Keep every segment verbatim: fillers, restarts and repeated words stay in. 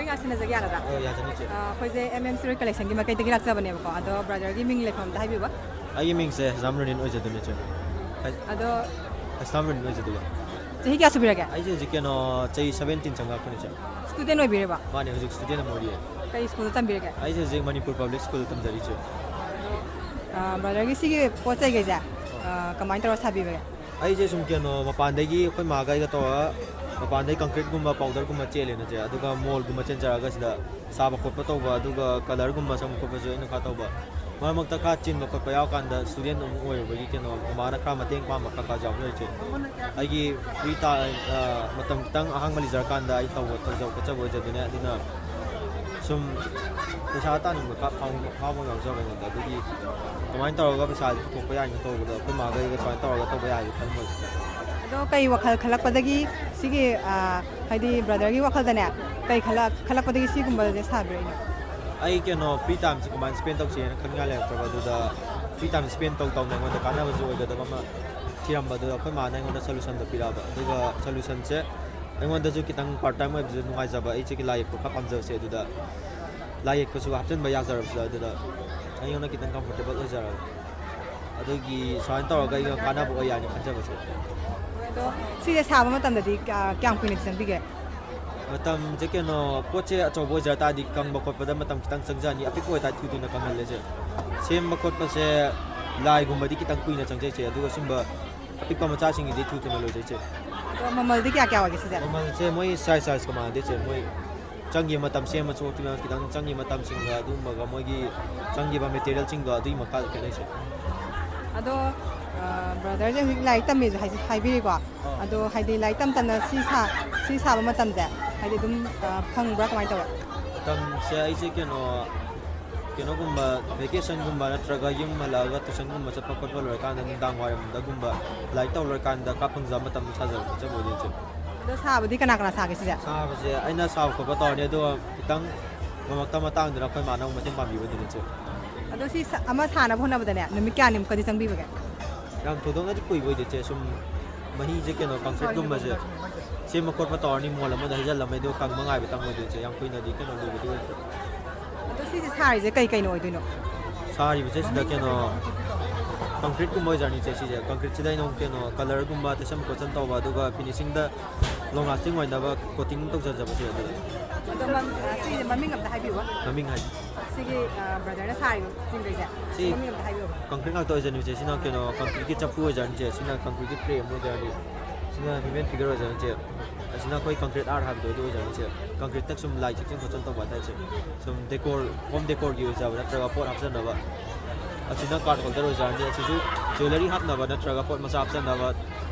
ꯉꯥꯛ ꯁꯤꯟꯅꯖꯒꯦ ꯌꯥꯒꯗ꯭ꯔꯥ? ꯑꯣ, ꯌꯥꯖꯅꯤ, ꯏꯆꯦ꯫ ꯑ, ꯑꯩꯈꯣꯏꯁꯦ ꯑꯦꯝ ꯑꯦꯝ ꯁꯤꯔꯣꯏ ꯀꯂꯦꯛꯁꯟꯒꯤ ꯃꯥꯏꯀꯩꯗꯒꯤ ꯂꯥꯛꯆꯕꯅꯦꯕꯀꯣ꯫ ꯑꯗꯣ ꯕ꯭ꯔꯗꯔꯒꯤ ꯃꯤꯡ ꯂꯩꯐꯝ ꯑꯝꯇ ꯍꯥꯏꯕꯤꯌꯨꯕ꯫ ꯑꯩꯒꯤ ꯃꯤꯡꯁꯦ ꯍꯤꯖꯥꯝ ꯔꯨꯅꯤꯟ ꯑꯣꯏꯖꯗꯣꯏꯅꯦ, ꯏꯆꯦ꯫ ꯍꯥꯏ-, ꯑꯗꯣ ꯍꯤꯖꯥꯝ ꯔꯨꯅꯤꯟ ꯑꯣꯏꯖꯗꯣꯏꯕ꯫ ꯆꯍꯤ ꯀꯌꯥ ꯁꯨꯕꯤꯔꯒꯦ? ꯑꯩꯁꯦ ꯍꯧꯖꯤꯛ, ꯀꯩꯅꯣ, ꯆꯍꯤ ꯁꯕꯦꯟꯇꯤꯟ ꯆꯪꯉꯛꯄꯅꯦ, ꯏꯆꯦ꯫ ꯁ꯭ꯇꯨꯗꯦꯟ ꯑꯣꯏꯕꯤꯔꯕ? ꯃꯥꯅꯦ, ꯍꯧꯖꯤꯛ ꯁ꯭ꯇꯨꯗꯦꯟ ꯑꯃ ꯑꯣꯏꯔꯤꯌꯦ꯫ ꯀꯩ ꯁ꯭ꯀꯨꯜꯗ ꯇꯝꯕꯤꯔꯒꯦ? ꯑꯩꯁꯦ ꯍꯧꯖꯤꯛ ꯃꯅꯤꯄꯨꯔ ꯄꯕ꯭ꯂꯤꯛ ꯁ꯭ꯀꯨꯜꯗ ꯇꯝꯖꯔꯤ, ꯏꯆꯦ꯫ ꯑ, ꯕ꯭ꯔꯗꯔꯒꯤ ꯁꯤꯒꯤ ꯄꯣꯠ ꯆꯩꯈꯩꯁꯦ, ꯑ, ꯀꯃꯥꯏꯅ ꯇꯧꯔ ꯁꯥꯕꯤꯕꯒꯦ? ꯑꯩꯁꯦ ꯁꯨꯝ, ꯀꯩꯅꯣ, ꯃꯄꯥꯟꯗꯒꯤ ꯑꯩꯈꯣꯏ ꯃꯥꯒ ꯑꯩꯒ ꯇꯧꯔꯒ ꯃꯄꯥꯟꯗꯒꯤ ꯀꯪꯀ꯭ꯔꯤꯠꯀꯨꯝꯕ ꯄꯥꯎꯗꯔꯒꯨꯝꯕ ꯆꯦꯜꯂꯦꯅ, ꯏꯆꯦ, ꯑꯗꯨꯒ ꯃꯣꯜꯒꯨꯝꯕ ꯆꯦꯟꯖꯔꯒ ꯁꯤꯗ ꯁꯥꯕ ꯈꯣꯠꯄ ꯇꯧꯕ, ꯑꯗꯨꯒ ꯀꯂꯔꯒꯨꯝꯕ ꯁꯪꯕ ꯈꯣꯠꯄꯁꯨ ꯑꯩꯅ ꯈꯔ ꯇꯧꯕ꯫ ꯃꯔꯛ ꯃꯔꯛꯇ ꯈꯔ ꯆꯤꯟꯕ ꯈꯣꯠꯄ ꯌꯥꯎꯔꯀꯥꯟꯗ ꯁ꯭ꯇꯨꯗꯦꯟ ꯑꯃꯨꯛ ꯑꯣꯏꯔꯨꯕꯒꯤ, ꯀꯩꯅꯣ, ꯃꯃꯥꯅ ꯈꯔ ꯃꯇꯦꯡ ꯄꯥꯡꯕ ꯈꯔ ꯈꯔ ꯌꯥꯎꯖꯔꯤꯁꯦ꯫ ꯑꯩꯒꯤ ꯐ꯭ꯔꯤ ꯇꯥ-, ꯑ, ꯃꯇꯝ ꯈꯤꯇꯪ ꯑꯍꯥꯡꯕ ꯂꯩꯖꯔꯀꯥꯟꯗ ꯑꯩ ꯇꯧꯕ, ꯇꯧꯖꯕ ꯈꯣꯠꯆꯕ ꯑꯣꯏꯖꯗꯣꯏꯅꯦ꯫ ꯑꯗꯨꯅ ꯁꯨꯝ ꯄꯩꯁꯥ ꯇꯥꯅꯤꯡꯕ ꯈꯔ ꯐꯥꯎ-, ꯐꯥꯎꯕ ꯌꯥꯎꯖꯕ ꯑꯩꯉꯣꯟꯗ꯫ ꯑꯗꯨꯒꯤ ꯀꯃꯥꯏꯅ ꯇꯧꯔꯒ ꯄꯩꯁꯥꯁꯦ ꯄꯨꯊꯣꯛꯄ ꯌꯥꯏꯅ ꯇꯧꯕꯗ ꯑꯩꯈꯣꯏ ꯃꯥꯒ ꯑꯩꯒ ꯁꯨꯃꯥꯏꯅ ꯇꯧꯔꯒ ꯇꯧꯕ ꯌꯥꯏꯅ ꯈꯟꯕ꯫ ꯑꯗꯣ ꯀꯩ ꯋꯥꯈꯜ ꯈꯜꯂꯛꯄꯗꯒꯤ ꯁꯤꯒꯤ, ꯑ, ꯍꯥꯏꯗꯤ ꯕ꯭ꯔꯗꯔꯒꯤ ꯋꯥꯈꯜꯗꯅꯦ, ꯀꯩ ꯈꯜꯂꯛ-, ꯈꯜꯂꯛꯄꯗꯒꯤ ꯁꯤꯒꯨꯝꯕꯁꯦ ꯁꯥꯕꯤꯔꯛꯏꯅꯣ? ꯑꯩ, ꯀꯩꯅꯣ, ꯐ꯭ꯔꯤ ꯇꯥꯏꯝꯁꯦ ꯀꯃꯥꯏꯅ ꯁ꯭ꯄꯦꯟ ꯇꯧꯁꯦꯅ ꯈꯪꯅꯤꯡꯉꯥꯏ ꯂꯩꯔꯛꯇ꯭ꯔꯕ, ꯑꯗꯨꯗ ꯐ꯭ꯔꯤ ꯇꯥꯏꯝ ꯁ꯭ꯄꯦꯟ ꯇꯧ ꯇꯧꯅ ꯑꯩꯉꯣꯟꯗ ꯀꯥꯟꯅꯕꯁꯨ ꯑꯣꯏꯒꯗꯕ ꯑꯃ ꯊꯤꯔꯝꯕ, ꯑꯗꯨꯗ ꯑꯩꯈꯣꯏ ꯃꯥꯅ ꯑꯩꯉꯣꯟꯗ ꯁꯣꯂꯨꯁꯟꯗꯣ ꯄꯤꯔꯛꯑꯕ꯫ ꯑꯗꯨꯒ ꯁꯣꯂꯨꯁꯟꯁꯦ ꯑꯩꯉꯣꯟꯗꯁꯨ ꯈꯤꯇꯪ ꯄꯥꯔꯠ ꯇꯥꯏꯝ ꯑꯣꯏꯕꯁꯨ ꯅꯨꯡꯉꯥꯏꯖꯕ, ꯑꯩꯁꯦ ꯂꯥꯏ ꯌꯦꯛꯄ ꯈꯔ ꯄꯥꯝꯖꯕꯁꯦ, ꯑꯗꯨꯗ ꯂꯥꯏ ꯌꯦꯛꯄꯁꯨ ꯍꯥꯞꯆꯤꯟꯕ ꯌꯥꯖꯔꯕꯁꯤꯗ, ꯑꯗꯨꯗ ꯑꯩꯉꯣꯟꯗ ꯈꯤꯇꯪ ꯀꯝꯐꯣꯔꯇꯦꯕꯜ ꯑꯣꯏꯖꯔꯕ꯫ ꯑꯗꯨꯒꯤ ꯁꯨꯃꯥꯏꯅ ꯇꯧꯔꯒ ꯑꯩꯉꯣꯟꯗ ꯀꯥꯟꯅꯕ ꯑꯣꯏ ꯌꯥꯅꯤ ꯈꯟꯖꯕꯁꯦ꯫ ꯑꯗꯣ ꯁꯤꯁꯦ ꯁꯥꯕ ꯃꯇꯝꯗꯗꯤ ꯀꯌꯥ-, ꯀꯌꯥꯝ ꯀꯨꯏꯅꯗꯤ ꯆꯪꯕꯤꯒꯦ? ꯃꯇꯝꯁꯦ, ꯀꯩꯅꯣ, ꯄꯣꯠꯁꯦ ꯑꯆꯧꯕ ꯑꯣꯏꯖ ꯇꯥꯔꯗꯤ ꯀꯪꯕ ꯈꯣꯠꯄꯗ ꯃꯇꯝ ꯈꯤꯇꯪ ꯆꯪꯖꯅꯤ, ꯑꯄꯤꯛꯄ ꯑꯣꯏꯇꯥꯔꯗꯤ ꯊꯨ ꯊꯨꯅ ꯀꯪꯍꯜꯂꯦꯁꯦ꯫ ꯁꯦꯝꯕ ꯈꯣꯠꯄꯁꯦ ꯂꯥꯏꯒꯨꯝꯕꯗꯤ ꯈꯤꯇꯪ ꯀꯨꯏꯅ ꯆꯪꯖꯩꯁꯦ, ꯑꯗꯨꯒ ꯁꯨꯝꯕ ꯑꯄꯤꯛꯄ ꯃꯆꯥꯁꯤꯡꯒꯤꯗꯤ ꯊꯨ ꯊꯨꯅ ꯂꯣꯏꯖꯩꯁꯦ꯫ ꯑꯗꯣ ꯃꯃꯜꯗꯤ ꯀꯌꯥ ꯀꯌꯥ ꯑꯣꯏꯒꯦ ꯁꯤꯁꯦ? ꯃꯃꯜꯁꯦ ꯃꯣꯏ ꯁꯥꯏꯖ ꯁꯥꯏꯖꯀ ꯃꯥꯟꯅꯗꯦ, ꯆꯦ꯫ ꯃꯣꯏ ꯆꯪꯈꯤꯕ ꯃꯇꯝ, ꯁꯦꯝꯕ ꯈꯣꯠꯈꯤꯕ ꯈꯤꯇꯪ ꯆꯪꯈꯤꯕ ꯃꯇꯝꯁꯤꯡꯒ ꯑꯗꯨꯒꯨꯝꯕꯒ ꯃꯣꯏꯒꯤ ꯆꯪꯈꯤꯕ ꯃꯦꯇꯦꯔꯤꯌꯦꯜꯁꯤꯡꯗꯣ ꯑꯗꯨꯒꯤ ꯃꯈꯥꯗ ꯈꯦꯠꯅꯩꯁꯦ꯫ ꯑꯗꯣ, ꯑ, ꯕ꯭ꯔꯗꯔꯁꯦ ꯍꯧꯖꯤꯛ ꯂꯥꯏꯔꯤꯛ ꯇꯝꯃꯦꯁꯨ ꯍꯥꯏꯁꯦ ꯍꯥꯏꯕꯤꯔꯤꯀꯣ꯫ ꯑꯗꯣ ꯍꯥꯏꯗꯤ ꯂꯥꯏꯔꯤꯛ ꯇꯝ ꯇꯝꯅ ꯁꯤ ꯁꯥ-, ꯁꯤ ꯁꯥꯕ ꯃꯇꯝꯁꯦ ꯍꯥꯏꯗꯤ ꯑꯗꯨꯝ, ꯑ, ꯐꯪꯕ꯭ꯔꯥ, ꯀꯃꯥꯏꯅ ꯇꯧꯋꯦ? ꯃꯇꯝꯁꯦ ꯑꯩꯁꯦ, ꯀꯩꯅꯣ, ꯀꯩꯅꯣꯒꯨꯝꯕ, ꯚꯦꯀꯦꯁꯟꯒꯨꯝꯕ ꯅꯠꯇ꯭ꯔꯒ ꯌꯨꯝ ꯍꯜꯂꯛꯑꯒ ꯇꯨꯏꯁꯟꯒꯨꯝꯕ ꯆꯠꯄ ꯈꯣꯠꯄ ꯂꯣꯏꯔꯀꯥꯟꯗ, ꯅꯨꯡꯗꯥꯡ ꯋꯥꯏꯔꯝꯗꯒꯨꯝꯕ ꯂꯥꯏꯔꯤꯛ ꯇꯧ ꯂꯣꯏꯔꯀꯥꯟꯗ ꯈꯔ ꯐꯪꯖꯕ ꯃꯇꯝꯗ ꯁꯥꯖꯕ ꯈꯣꯠꯆꯕ ꯑꯣꯏꯗꯣꯏꯅꯦ, ꯆꯦ꯫ ꯑꯗꯣ ꯁꯥꯕꯗꯤ ꯀꯅꯥ ꯀꯅꯥ ꯁꯥꯒꯦ ꯁꯤꯁꯦ? ꯁꯥꯕꯁꯦ ꯑꯩꯅ ꯁꯥꯕ ꯈꯣꯠꯄ ꯇꯧꯔꯅꯤ, ꯑꯗꯨꯒ ꯈꯤꯇꯪ ꯉꯝꯃꯛꯇꯕ ꯃꯇꯥꯡꯗꯨꯅ ꯑꯩꯈꯣꯏ ꯃꯥꯅ ꯑꯃꯨꯛ ꯃꯇꯦꯡ ꯄꯥꯡꯕꯤꯕ ꯑꯣꯏꯗꯣꯏꯅꯦ, ꯆꯦ꯫ ꯑꯗꯣ ꯁꯤ ꯁ-, ꯑꯃ ꯁꯥꯅꯕ ꯍꯣꯠꯅꯕꯗꯅꯦ ꯅꯨꯃꯤꯠ ꯀꯌꯥꯅꯤꯃꯨꯛꯀꯗꯤ ꯆꯪꯕꯤꯕꯒꯦ? ꯌꯥꯝ ꯊꯣꯏꯗꯣꯛꯅꯗꯤ ꯀꯨꯏꯕ ꯑꯣꯏꯗꯦ, ꯆꯦ꯫ ꯁꯨꯝ ꯃꯍꯤꯁꯦ, ꯀꯩꯅꯣ, ꯀꯪꯀ꯭ꯔꯤꯠꯀꯨꯝꯕꯁꯦ, ꯁꯦꯝꯕ ꯈꯣꯠꯄ ꯇꯧꯔꯅꯤ, ꯃꯣꯜ ꯑꯃꯗ ꯍꯩꯖꯤꯜꯂꯝꯃꯦ, ꯑꯗꯨꯒ ꯀꯪꯕ ꯉꯥꯏꯕꯇꯪ ꯑꯣꯏꯗꯣꯏꯅꯦ, ꯌꯥꯝ ꯀꯨꯏꯅꯗꯤ ꯀꯩꯅꯣ ꯂꯨꯕꯗꯤ ꯑꯣꯏꯗ꯭ꯔꯦ꯫ ꯑꯗꯣ ꯁꯤꯁꯦ ꯁꯥꯔꯤꯁꯦ ꯀꯩ ꯀꯩꯅꯣ ꯑꯣꯏꯗꯣꯏꯅꯣ? ꯁꯥꯔꯤꯕꯁꯦ ꯁꯤꯗ ꯀꯩꯅꯣ ꯀꯪꯀ꯭ꯔꯤꯠꯀꯨꯝꯕ ꯑꯣꯏꯖꯔꯅꯤ ꯏꯆꯦ꯫ ꯁꯤꯁꯦ ꯀꯪꯀ꯭ꯔꯤꯠꯁꯤꯗ ꯑꯩꯅ ꯑꯃꯨꯛ ꯀꯩꯅꯣ ꯀꯂꯔꯒꯨꯝꯕ ꯇꯩꯁꯟ ꯈꯣꯠꯆꯟ ꯇꯧꯕ, ꯑꯗꯨꯒ ꯐꯤꯅꯤꯁꯤꯡꯗ ꯂꯣꯡ ꯂꯥꯁꯇꯤꯡ ꯑꯣꯏꯅꯕ ꯀꯣꯇꯤꯡ ꯇꯧꯖꯖꯕꯁꯦ ꯑꯗꯨꯗ꯫ ꯑꯗꯣ ꯃꯝ- ꯑ, ꯁꯤꯁꯦ ꯃꯃꯤꯡ ꯑꯝꯇ ꯍꯥꯏꯕꯤꯌꯨꯕ꯫ ꯃꯃꯤꯡ ꯍꯥꯏꯗꯤ ꯁꯤꯒꯤ ꯕ꯭ꯔꯗꯔꯅ ꯁꯥꯔꯤꯕ ꯆꯤꯡꯈꯩꯁꯦ ꯁꯤ ꯃꯃꯤꯡ ꯑꯝꯇ ꯍꯥꯏꯕꯤꯌꯨꯕ꯫ ꯀꯪꯀ꯭ꯔꯤꯠ ꯉꯥꯛꯇ ꯑꯣꯏꯖꯅꯤꯁꯦ꯫ ꯁꯤꯅ ꯀꯩꯅꯣ ꯀꯪꯀ꯭ꯔꯤꯠꯀꯤ ꯆꯐꯨ ꯑꯣꯏꯖꯔꯅꯤꯁꯦ, ꯁꯤꯅ ꯀꯪꯀ꯭ꯔꯤꯠꯀꯤ ꯐ꯭ꯔꯦꯝ ꯑꯣꯏꯖꯔꯅꯤ, ꯁꯤꯅ ꯍ꯭ꯌꯨꯃꯦꯟ ꯐꯤꯒꯔ ꯑꯣꯏꯖꯔꯅꯤꯁꯦ, ꯑꯁꯤꯅ ꯑꯩꯈꯣꯏ ꯀꯪꯀ꯭ꯔꯤꯠ ꯑꯥꯔꯠ ꯍꯥꯏꯕꯗꯣ ꯑꯗꯨ ꯑꯣꯏꯖꯔꯅꯤꯁꯦ꯫ ꯀꯪꯀ꯭ꯔꯤꯠꯇ ꯁꯨꯝ ꯂꯥꯏ ꯆꯦꯛꯁꯤꯟ ꯈꯣꯠꯆꯟ ꯇꯧꯕ ꯍꯥꯏꯇꯥꯔꯦ ꯁꯦ꯫ ꯁꯨꯝ ꯗꯦꯀꯣꯔ, ꯍꯣꯝ ꯗꯦꯀꯣꯔꯒꯤ ꯑꯣꯏꯖꯕ ꯅꯠꯇ꯭ꯔꯒ ꯄꯣꯠ ꯍꯥꯞꯆꯟꯅꯕ꯫ ꯑꯁꯤꯅ ꯀꯥꯔꯠ ꯍꯣꯜꯗꯔ ꯑꯣꯏꯖꯔꯅꯤ꯫ ꯑꯁꯤꯁꯨ ꯖ꯭ꯋꯦꯂꯔꯤ ꯍꯥꯞꯅꯕ ꯅꯠꯇ꯭ꯔꯒ ꯄꯣꯠ ꯃꯆꯥ ꯍꯥꯞꯆꯟꯅꯕ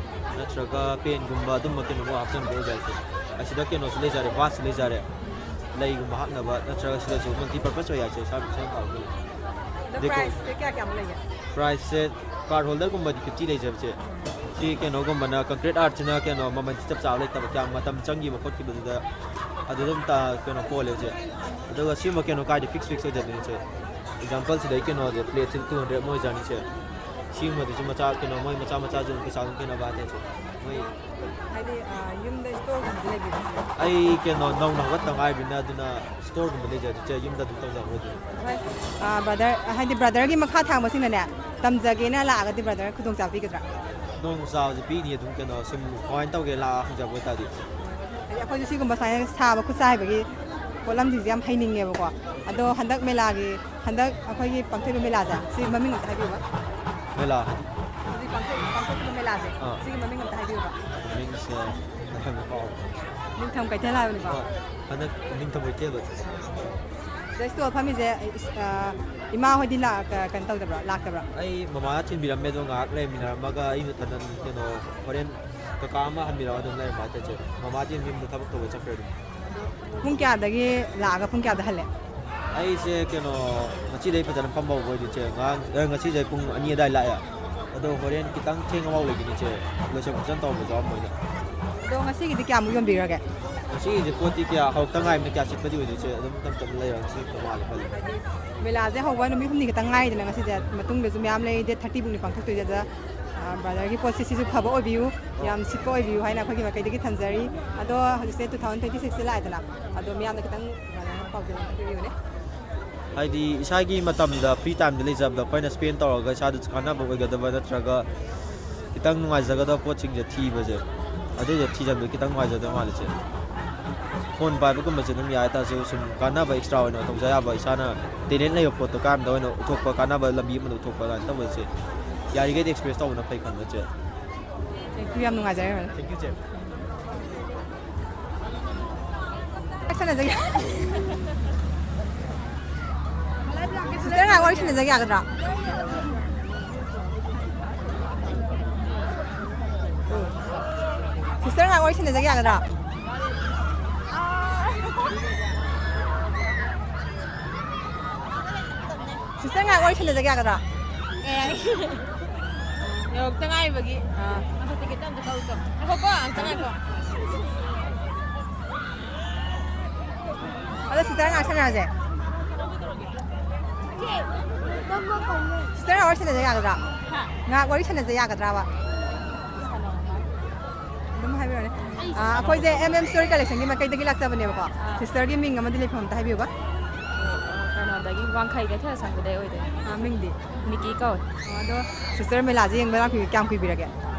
ꯅꯠꯇ꯭ꯔꯒ ꯄꯦꯟꯒꯨꯝꯕ ꯑꯗꯨꯝꯕ ꯀꯩꯅꯣꯒꯨꯝꯕ ꯍꯥꯞꯆꯟꯕ ꯑꯣꯏꯖꯔꯁꯦ꯫ ꯑꯁꯤꯗ ꯀꯩꯅꯣꯁꯨ ꯂꯩꯖꯔꯦ, ꯚꯥꯁꯁꯨ ꯂꯩꯖꯔꯦ, ꯂꯩꯒꯨꯝꯕ ꯍꯥꯞꯅꯕ ꯅꯠꯇ꯭ꯔꯒ ꯁꯤꯗꯁꯨ ꯃꯜꯇꯤ ꯄꯔꯄꯁ ꯑꯣꯏ ꯍꯥꯏꯁꯦ ꯏꯁꯥ ꯏꯁꯥꯅ ꯇꯧꯕꯒꯤ꯫ ꯑꯗꯣ ꯗꯦꯀꯣꯔ꯫ ꯄ꯭ꯔꯥꯏꯁꯁꯦ ꯀꯌꯥ ꯀꯌꯥꯃꯨꯛ ꯂꯩꯒꯦ? ꯄ꯭ꯔꯥꯏꯁꯁꯦ ꯀꯥꯔꯠ ꯍꯣꯜꯗꯔꯒꯨꯝꯕꯗꯤ ꯐꯤꯐꯇꯤ ꯂꯩꯖꯕꯁꯦ꯫ ꯁꯤ ꯀꯩꯅꯣꯒꯨꯝꯕꯅ ꯀꯪꯀ꯭ꯔꯤꯠ ꯑꯥꯔꯠꯁꯤꯅ ꯀꯩꯅꯣ ꯃꯃꯜ ꯆꯞ ꯆꯥꯕ ꯂꯩꯇꯕ, ꯀꯌꯥꯝ ꯃꯇꯝ ꯆꯪꯈꯤꯕ ꯈꯣꯠꯈꯤꯕꯗꯨꯗ ꯑꯗꯨ ꯑꯗꯨꯝ ꯇ- ꯀꯩꯅꯣ ꯄꯣꯜꯂꯦ ꯍꯧꯖꯤꯛ꯫ ꯑꯗꯨꯒ ꯁꯤꯃ ꯀꯩꯅꯣ ꯀꯥꯏꯗ ꯐꯤꯛꯁ ꯐꯤꯛꯁ ꯑꯣꯏꯖꯗꯣꯏꯅꯣ ꯁꯦ꯫ ꯑꯦꯛꯖꯥꯝꯄꯜ ꯁꯤꯗꯩ ꯀꯩꯅꯣꯁꯦ ꯄ꯭ꯂꯦꯠꯁꯦ ꯇꯨ ꯍꯟꯗ꯭ꯔꯦꯗ ꯑꯃ ꯑꯣꯏꯖꯔꯅꯤꯁꯦ꯫ ꯁꯤꯒꯨꯝꯕꯗꯨꯁꯨ ꯃꯆꯥ ꯀꯩꯅꯣ ꯃꯣꯏ ꯃꯆꯥ ꯃꯆꯥꯁꯨ ꯑꯗꯨꯝ ꯄꯩꯁꯥ ꯑꯗꯨꯝ ꯈꯦꯠꯅꯕ ꯍꯥꯏꯇꯥꯔꯦ ꯁꯦ꯫ ꯃꯣꯏ ꯍꯥꯏꯗꯤ ꯑ, ꯌꯨꯝꯗ ꯏꯁꯇꯣꯔꯒꯨꯝꯕꯗꯤ ꯂꯩꯕꯤꯕꯁꯦ? ꯑꯩ ꯀꯩꯅꯣ ꯅꯧꯅ ꯍꯧꯒꯠꯇ ꯉꯥꯏꯔꯤꯕꯅꯤꯅ ꯑꯗꯨꯅ ꯏꯁꯇꯣꯔꯒꯨꯝꯕ ꯂꯩꯖꯗꯦ ꯏꯆꯦ, ꯌꯨꯝꯗ ꯑꯗꯨꯝ ꯇꯧꯖꯕ ꯑꯣꯏꯗꯣꯏꯅꯤ꯫ ꯍꯣꯏ꯫ ꯑ, ꯕ꯭ꯔꯗꯔ ꯍꯥꯏꯗꯤ ꯕ꯭ꯔꯗꯔꯒꯤ ꯃꯈꯥ ꯊꯥꯡꯕꯁꯤꯡꯅꯅꯦ ꯇꯝꯖꯒꯦꯅ ꯂꯥꯛꯑꯒꯗꯤ ꯕ꯭ꯔꯗꯔ ꯈꯨꯗꯣꯡꯆꯥꯕ ꯄꯤꯒꯗ꯭ꯔꯥ? ꯈꯨꯗꯣꯡꯆꯥꯕꯁꯦ ꯄꯤꯅꯤ ꯑꯗꯨꯝ ꯀꯩꯅꯣ ꯁꯨꯝ ꯀꯃꯥꯏꯅ ꯇꯧꯒꯦ ꯂꯥꯛꯑ ꯍꯪꯖꯕ ꯑꯣꯏꯇꯥꯔꯗꯤ꯫ ꯍꯥꯏꯗꯤ ꯑꯩꯈꯣꯏꯁꯨ ꯁꯤꯒꯨꯝꯕ ꯁꯨꯃꯥꯏꯅ ꯁꯥꯕ ꯈꯨꯠꯁꯥ ꯍꯩꯕꯒꯤ ꯄꯣꯠꯂꯝꯁꯤꯡꯁꯦ ꯌꯥꯝ ꯍꯩꯅꯤꯡꯉꯦꯕꯀꯣ꯫ ꯑꯗꯣ ꯍꯟꯗꯛ ꯃꯦꯂꯥꯒꯤ ꯍꯟꯗꯛ ꯑꯩꯈꯣꯏꯒꯤ ꯄꯥꯡꯊꯣꯛꯏꯕ ꯃꯦꯂꯥꯁꯦ ꯁꯤ ꯃꯃꯤꯡ ꯑꯝꯇ ꯍꯥꯏꯕꯤꯌꯨꯕ꯫ ꯃꯦꯂꯥ ꯍꯥꯏꯗꯤ ꯍꯧꯖꯤꯛ ꯄꯥꯡꯊꯣꯛ ꯄꯥꯡꯊꯣꯛꯏꯕ ꯃꯦꯂꯥꯁꯦ ꯑꯥ꯫ ꯁꯤꯒꯤ ꯃꯃꯤꯡ ꯑꯝꯇ ꯍꯥꯏꯕꯤꯌꯨꯕ꯫ ꯃꯤꯡꯁꯦ ꯀꯩ ꯍꯥꯏꯕꯅꯣ ꯀꯥꯎꯔꯦ꯫ ꯅꯤꯡꯊꯝ ꯀꯩꯊꯦꯜ ꯍꯥꯏꯕꯅꯤꯀꯣ꯫ ꯑꯥ, ꯍꯟꯗꯛ ꯅꯤꯡꯊꯝ ꯀꯩꯊꯦꯜꯗꯣ꯫ ꯁꯤꯗ ꯏꯁꯇꯣꯜ ꯐꯝꯃꯤꯁꯦ ꯏꯁ- ꯑ, ꯏꯃꯥ ꯍꯣꯏꯗꯤ ꯂꯥꯛ- ꯀ- ꯀꯩꯅꯣ ꯇꯧꯗꯕ꯭ꯔꯣ, ꯂꯥꯛꯇꯕ꯭ꯔꯣ? ꯑꯩ ꯃꯃꯥ ꯊꯤꯟꯕꯤꯔꯝꯃꯦ, ꯑꯗꯣ ꯉꯥꯏꯍꯥꯛ ꯂꯩꯃꯤꯟꯅꯔꯝꯃꯒ ꯑꯩ ꯃꯊꯟꯇ ꯀꯩꯅꯣ ꯍꯣꯔꯦꯟ ꯀꯀꯥ ꯑꯃ ꯍꯟꯕꯤꯔꯛꯑꯣ ꯑꯗꯨꯝ ꯂꯩꯔꯝꯃꯣ ꯍꯥꯏꯇꯥꯔꯦ ꯏꯆꯦ꯫ ꯃꯃꯥꯗꯤ ꯌꯨꯝꯗ ꯊꯕꯛ ꯇꯧꯕ ꯆꯠꯈ꯭ꯔꯦ ꯑꯗꯨꯝ꯫ ꯄꯨꯡ ꯀꯌꯥꯗꯒꯤ ꯂꯥꯛꯑꯒ ꯄꯨꯡ ꯀꯌꯥꯗ ꯍꯜꯂꯦ? ꯑꯩꯁꯦ ꯀꯩꯅꯣ ꯉꯁꯤꯗꯩ ꯐꯖꯅ ꯐꯝꯕ ꯍꯧꯕ ꯑꯣꯏꯗꯣꯏꯁꯦ꯫ ꯉꯔꯥꯡ ꯑ, ꯉꯁꯤꯁꯦ ꯄꯨꯡ ꯑꯅꯤ ꯑꯗꯥꯏ ꯂꯥꯛꯑꯦ꯫ ꯑꯗꯣ ꯍꯣꯔꯦꯟ ꯈꯤꯇꯪ ꯊꯦꯡꯉꯐꯥꯎ ꯂꯩꯈꯤꯅꯤ ꯏꯆꯦ, ꯂꯣꯏꯁꯟ ꯈꯣꯠꯆꯟ ꯇꯧꯕꯁꯨ ꯌꯥꯎꯔꯝꯃꯣꯏꯗ꯫ ꯑꯗꯣ ꯉꯁꯤꯒꯤꯗꯤ ꯀꯌꯥꯃꯨꯛ ꯌꯣꯟꯕꯤꯔꯒꯦ? ꯉꯁꯤꯒꯤꯁꯦ ꯄꯣꯠꯇꯤ ꯀꯌꯥ ꯍꯧꯔꯛꯇ ꯉꯥꯏꯕꯅ ꯀꯌꯥ ꯁꯤꯠꯄꯗꯤ ꯑꯣꯏꯗꯣꯏꯁꯦ, ꯑꯗꯨꯝ ꯇꯞ ꯇꯞꯅ ꯂꯩꯔꯒ ꯁꯤꯠꯄ ꯃꯥꯜꯂꯦ ꯈꯜꯂꯤ꯫ ꯍꯥꯏꯗꯤ ꯃꯦꯂꯥꯁꯦ ꯍꯧꯕ ꯅꯨꯃꯤꯠ ꯍꯨꯝꯅꯤ ꯈꯛꯇꯪ ꯉꯥꯏꯔꯤꯗꯅ ꯉꯁꯤꯁꯦ, ꯃꯇꯨꯡꯗꯁꯨ ꯃꯌꯥꯝ ꯂꯩ, ꯗꯦꯠ ꯊꯥꯔꯇꯤ ꯐꯥꯎꯅꯤ ꯄꯥꯡꯊꯣꯛꯇꯣꯏꯁꯦ꯫ ꯑꯗ ꯕ꯭ꯔꯗꯔꯒꯤ ꯄꯣꯠꯁꯦ ꯁꯤꯁꯨ ꯐꯕ ꯑꯣꯏꯕꯤꯌꯨ, ꯌꯥꯝ ꯁꯤꯠꯄ ꯑꯣꯏꯕꯤꯌꯨ ꯍꯥꯏꯅ ꯑꯩꯈꯣꯏꯒꯤ ꯃꯥꯏꯀꯩꯗꯒꯤ ꯊꯝꯖꯔꯤ꯫ ꯑꯗꯣ ꯍꯧꯖꯤꯛꯁꯦ two thousand twenty sixꯁꯦ ꯂꯥꯛꯑꯦꯗꯅ, ꯑꯗꯣ ꯃꯤꯌꯥꯝꯅ ꯈꯤꯇꯪ ꯕ꯭ꯔꯗꯔꯅ ꯄꯥꯎꯖꯦꯜ ꯑꯝꯇ ꯄꯤꯕꯤꯌꯨꯅꯦ꯫ ꯍꯥꯏꯗꯤ ꯏꯁꯥꯒꯤ ꯃꯇꯝꯗ, ꯐ꯭ꯔꯤ ꯇꯥꯏꯝꯗ ꯂꯩꯖꯕꯗ ꯑꯩꯈꯣꯏꯅ ꯁ꯭ꯄꯦꯟ ꯇꯧꯔꯒ ꯏꯁꯥꯗꯁꯨ ꯀꯥꯟꯅꯕ ꯑꯣꯏꯒꯗꯕ ꯅꯠꯇ꯭ꯔꯒ ꯈꯤꯇꯪ ꯅꯨꯡꯉꯥꯏꯖꯒꯗꯕ ꯄꯣꯠꯁꯤꯡꯁꯦ ꯊꯤꯕꯁꯦ, ꯑꯗꯨꯗꯣ ꯊꯤꯖꯟꯕꯗ ꯈꯤꯇꯪ ꯅꯨꯡꯉꯥꯏꯖꯗꯕ ꯃꯥꯜꯂꯦ ꯆꯦ꯫ ꯐꯣꯟ ꯄꯥꯏꯕꯒꯨꯝꯕꯁꯦ ꯑꯗꯨꯝ ꯌꯥꯏ ꯍꯥꯏꯇꯥꯔꯁꯨ, ꯁꯨꯝ ꯀꯥꯟꯅꯕ ꯑꯦꯛꯁꯇ꯭ꯔꯥ ꯑꯣꯏꯅ ꯇꯧꯖ ꯌꯥꯕ, ꯏꯁꯥꯅ ꯇꯦꯂꯦꯟ ꯂꯩꯕ ꯄꯣꯠꯇꯣ ꯀꯥꯏꯔꯝꯗ ꯑꯣꯏꯅ ꯎꯠꯊꯣꯛꯄ, ꯀꯥꯟꯅꯕ ꯂꯝꯕꯤ ꯑꯃꯗ ꯎꯠꯊꯣꯛꯄ ꯑꯗꯨꯃꯥꯏꯅ ꯇꯧꯕꯁꯦ ꯌꯥꯔꯤꯈꯩꯗꯤ ꯑꯦꯛꯁꯄ꯭ꯔꯦꯁ ꯇꯧꯕꯅ ꯐꯩ ꯈꯟꯕ ꯆꯦ꯫ Thank you, ꯌꯥꯝ ꯅꯨꯡꯉꯥꯏꯖꯔꯦ ꯃꯦꯝ꯫ Thank you ꯆꯦ꯫ ꯁꯥꯟꯅꯖꯒꯦ꯫ ꯁꯤꯁꯇꯔ ꯉꯥꯏꯍꯥꯛ ꯋꯥꯔꯤ ꯁꯥꯟꯅꯖꯒꯦ ꯌꯥꯒꯗ꯭ꯔꯥ? ꯁꯤꯁꯇꯔ ꯉꯥꯏꯍꯥꯛ ꯋꯥꯔꯤ ꯁꯥꯟꯅꯖꯒꯦ ꯌꯥꯒꯗ꯭ꯔꯥ? ꯁꯤꯁꯇꯔ ꯉꯥꯏꯍꯥꯛ ꯋꯥꯔꯤ ꯁꯥꯟꯅꯖꯒꯦ ꯌꯥꯒꯗ꯭ꯔꯥ? ꯌꯧꯔꯛꯇ ꯉꯥꯏꯔꯤꯕꯒꯤ꯫ ꯑꯥ꯫ ꯃꯊꯛꯇ ꯈꯤꯇꯪ ꯑꯝꯇ ꯀꯧꯆꯣ꯫ ꯉꯥꯏꯈꯣꯀꯣ, ꯑꯝꯇ ꯉꯥꯏꯈꯣ꯫ ꯑꯗꯣ ꯁꯤꯁꯇꯔ ꯉꯥꯏꯍꯥꯛ ꯁꯥꯟꯅꯔꯁꯦ꯫ ꯁꯤꯁꯇꯔ ꯉꯥꯏꯍꯥꯛ ꯋꯥꯔꯤ ꯁꯥꯟꯅꯖ ꯌꯥꯒꯗ꯭ꯔꯥ? ꯍꯥ? ꯉꯥꯏꯍꯥꯛ ꯋꯥꯔꯤ ꯁꯥꯟꯅꯖ ꯌꯥꯒꯗ꯭ꯔꯕ? ꯑꯗꯨꯝ ꯍꯥꯏꯕꯤꯔꯣꯅꯦ꯫ ꯑꯥ, ꯑꯩꯈꯣꯏꯁꯦ M M Story Collectionꯒꯤ ꯃꯥꯏꯀꯩꯗꯒꯤ ꯂꯥꯛꯆꯕꯅꯦꯕꯀꯣ꯫ ꯑꯥ꯫ ꯁꯤꯁꯇꯔꯒꯤ ꯃꯤꯡ ꯑꯃꯗꯤ ꯂꯩꯐꯝ ꯑꯝꯇ ꯍꯥꯏꯕꯤꯌꯨꯕ꯫ ꯑꯣ, ꯀꯩꯅꯣꯗꯒꯤ, ꯋꯥꯡꯈꯩ ꯀꯩꯊꯦꯜ ꯑꯁꯥꯡꯕꯗꯩ ꯑꯣꯏꯗꯣꯏꯅꯦ꯫ ꯑꯥ, ꯃꯤꯡꯗꯤ? ꯃꯤꯀꯤ ꯀꯧꯋꯦ꯫ ꯑꯣ, ꯑꯗꯣ ꯁꯤꯁꯇꯔ ꯃꯦꯂꯥꯁꯦ ꯌꯦꯡꯕ ꯂꯥꯛꯄꯤꯕ ꯀꯌꯥꯝ ꯀꯨꯏꯕꯤꯔꯒꯦ?